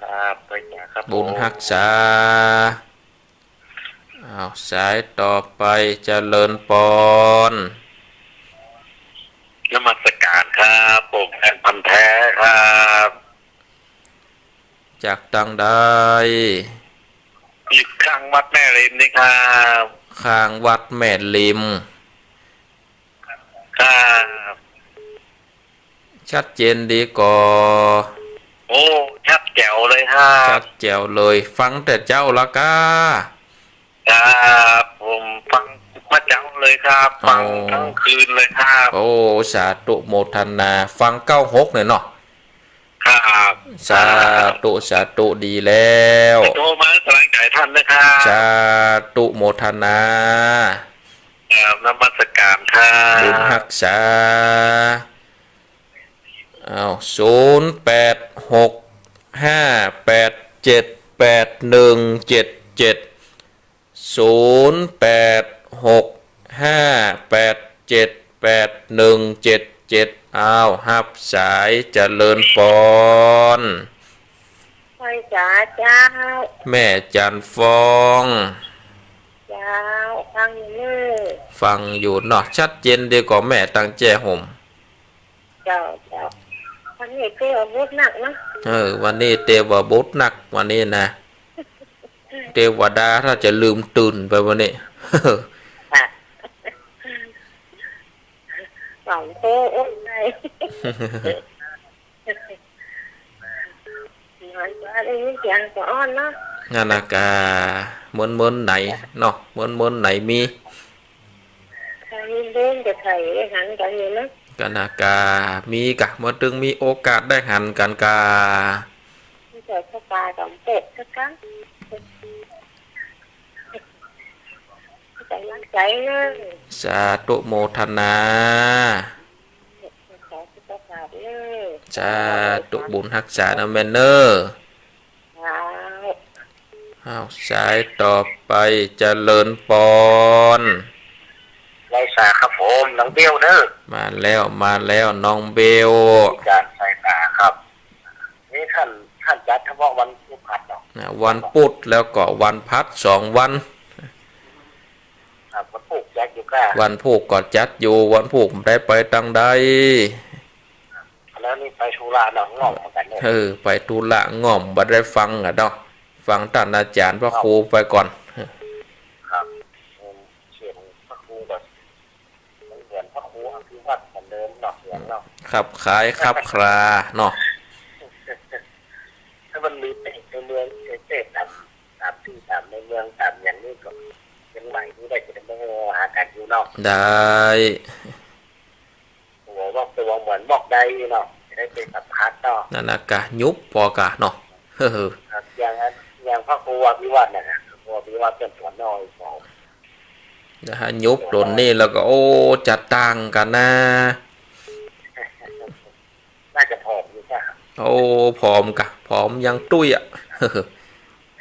ครับ ไหว้สาครับผม บุญฮักษา อ้าว สายต่อไป เจริญปอน นมัสก๋านครับ ผมแฟนพันธุ์แท้ครับ จากตังใด อยู่ข้างวัดแม่ริมนี่ครับ ข้างวัดแม่ริม ครับ ชัดเจนดีก่อ โอ้ ชัดแจ๋วเลยครับ ชัดแจ๋วเลย ฟังแต่เจ๊าละก้า ครับ ผมฟังมาเจ๊าเลยครับ ฟัง โอ้ ตึงคืนเลยครับ โอ้ สาธุโมทนา ฟังเก้าหกเนี่ยเนาะ ครับ สาธุ สาธุ ดีแล้ว โทรมาสมัครใจท่านนะครับ สาธุโมทนา ครับ นมัสก๋านครับ บุญฮักษา อ้าว ศูนย์แปดหกห้าแปดเจ็ดแปดหนึ่งเจ็ดเจ็ด ศูนย์แปดหกห้าแปดเจ็ดแปดหนึ่งเจ็ดเจ็ด อ้าว ฮับสาย เจริญปอน ไหว้สาเจ้า แม่จันทร์ฟอง เจ้า ฟังอยู่เน่อ ฟังอยู่เนาะ ชัดเจนดีก่อแม่ ตังแจ้ห่ม เจ้า เจ้า วันนี้เตว่าบดนักเนาะ เออ วันนี้เตว่าบดนัก วันนี้นะ เตวดาถ้าจะลืมตื่นไปวันนี้ ค่ะ สองโต๊ะ โอ๊ย ได้ มันก็ได้ยินเสียงสะอ้อนเนาะ นั่นนะกะ เมินๆ ไหนเนาะ เมินๆ ไหนมี ใครเล่นกับใครได้หันกันอยู่นะ กะนะกะ มีกะ เมื่อตึงมีโอกาสได้หันกันกะ มีแต่ชะตาสำเร็จสักครั้ง ใจรักใจเนอะ สาธุโมทนา ขอสุขภาพเนอะ สาธุ บุญฮักษานะแม่เนอะ ครับ อ้าว สายต่อไป เจริญปอน ไหว้สาครับผม น้องเบลเนอะ มาแล้ว มาแล้ว น้องเบล อาจ๋ารย์สายตาครับ นี่ท่าน ท่านจัดเฉพาะวันพฤหัสเนาะ นะ วันพุธแล้วก็วันพฤหัสสองวัน ครับ วันพูกจัดอยู่ก้า วันพูกก็จัดอยู่ วันพูกได้ไปตังใด แล้วนี่ไปธุระเนาะ ง่อมเหมือนกันเนี่ย เออ ไปธุระง่อม บ่ได้ฟังอะเนาะ ฟังต้านอาจ๋ารย์พระครูไปก่อน ครับ เสียงพระครูแบบ มันเหมือนพระครูอภิวัตรเหมือนเดิมเนาะ เสียงเนาะ ขับขายขับคลาเนาะ ถ้ามันมีเตะในเมืองเตะ ได้ หัวบอกตัวเหมือนบอกได้เนาะ จะได้ไปสัมผัสเนาะ นั่นนะกะ ยุบปอกะเนาะ ครับ อย่างนั้น อย่างพระครูอภิวัฒน์น่ะนะ พระครูอภิวัฒน์เป็นตัวน้อยของ นะฮะ ยุบต๋นนี้แล้วก็ โอ้ จะต่างกั๋นนะ น่าจะผอมอยู่จ้ะ โอ้ ผอมกะ ผอมยังตุ้ยอะ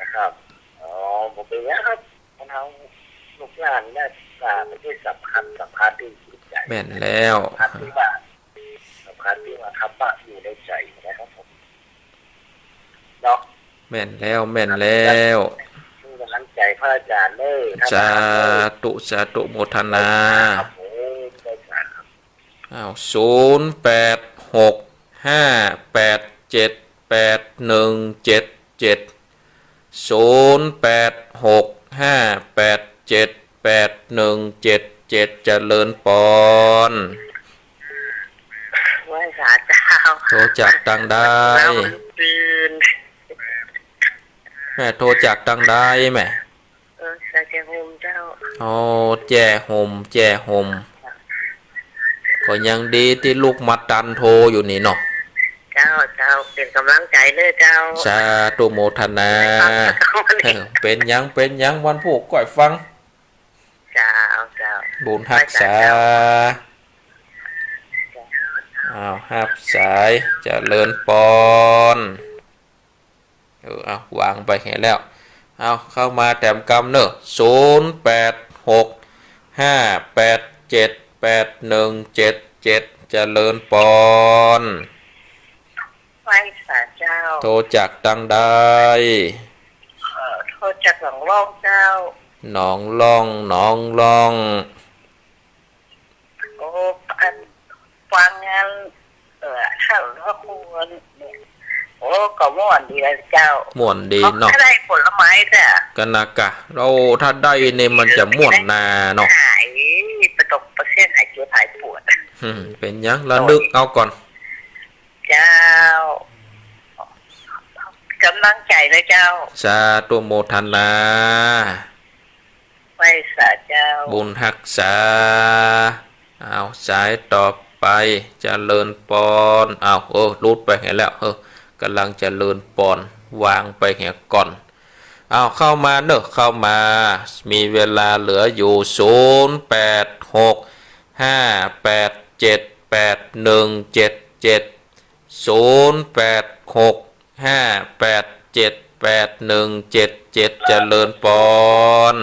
นะครับ อ๋อ บ่เป๋นหยังครับ คนเฮาลูกหลานเนี่ย อ่า มันได้สัมผัส สัมผัสที่จิตใจ แม่นแล้ว สัมผัสที่ว่า สัมผัสที่ว่าธรรมะอยู่ในใจนะครับผม เนาะ แม่นแล้ว แม่นแล้ว เป็นกำลังใจพระอาจารย์เด้อ สาธุ สาธุ โมทนา ครับผม ได้ครับ อ้าว ศูนย์แปดหกห้าแปดเจ็ดแปดหนึ่งเจ็ดเจ็ด ศูนย์แปดหกห้าแปดเจ็ดแปดหนึ่งเจ็ดเจ็ด เจริญปอน ไหว้สาเจ้า โทรจากตังใด ตื่น แม่โทรจากตังใดแม่ เออ จากแจ้ห่มเจ้า อ๋อ แจ้ห่ม แจ้ห่ม ก็ยังดีตี้ลูกมาตันโทรอยู่นี่เนาะ เจ้า เจ้า เป๋นกำลังใจเน้อเจ้า สาธุโมทนา เป๋นหยัง เป๋นหยัง วันพูกก้อยฟัง เจ้า เจ้า บุญฮักษา ไหว้สาเจ้า อ้าว ฮับสาย เจริญปอน เออ เอา วางไปแหแล้ว เอา เข้ามาแถมกำเนอะ ศูนย์แปดหกห้าแปดเจ็ดแปดหนึ่งเจ็ดเจ็ด เจริญปอน ไหว้สาเจ้า โทรจากตังใด เอ่อ โทรจากหนองล่องเจ้า หนองล่อง หนองล่อง โอ้ อัน ฟังงาน เอ่อ ท่านพระครูเนี่ย โอ้ ก็ม่วนดีนะเจ้า ม่วนดีเนาะ เขาได้ผลไม้จ้ะ กั๋นนะกะ โอ้ ถ้าได้นี่มันจะม่วนนาเนาะ หาย ประตกประเสี้ยง หายเจ็บหายปวด อืม เป๋นหยัง ระลึกเอาก่อน เจ้า กำลังใจนะเจ้า สาธุโมทนา ไหว้สาเจ้า บุญฮักษา เอา สายต่อไป เจริญปอน เอา เออ หลุดไปแหแล้ว เออ กำลังเจริญปอน วางไปแหก่อน เอา เข้ามาเนอะ เข้ามา มีเวลาเหลืออยู่ ศูนย์แปดหกห้าแปดเจ็ดแปดหนึ่งเจ็ดเจ็ด ศูนย์แปดหกห้าแปดเจ็ดแปดหนึ่งเจ็ดเจ็ด เจริญปอน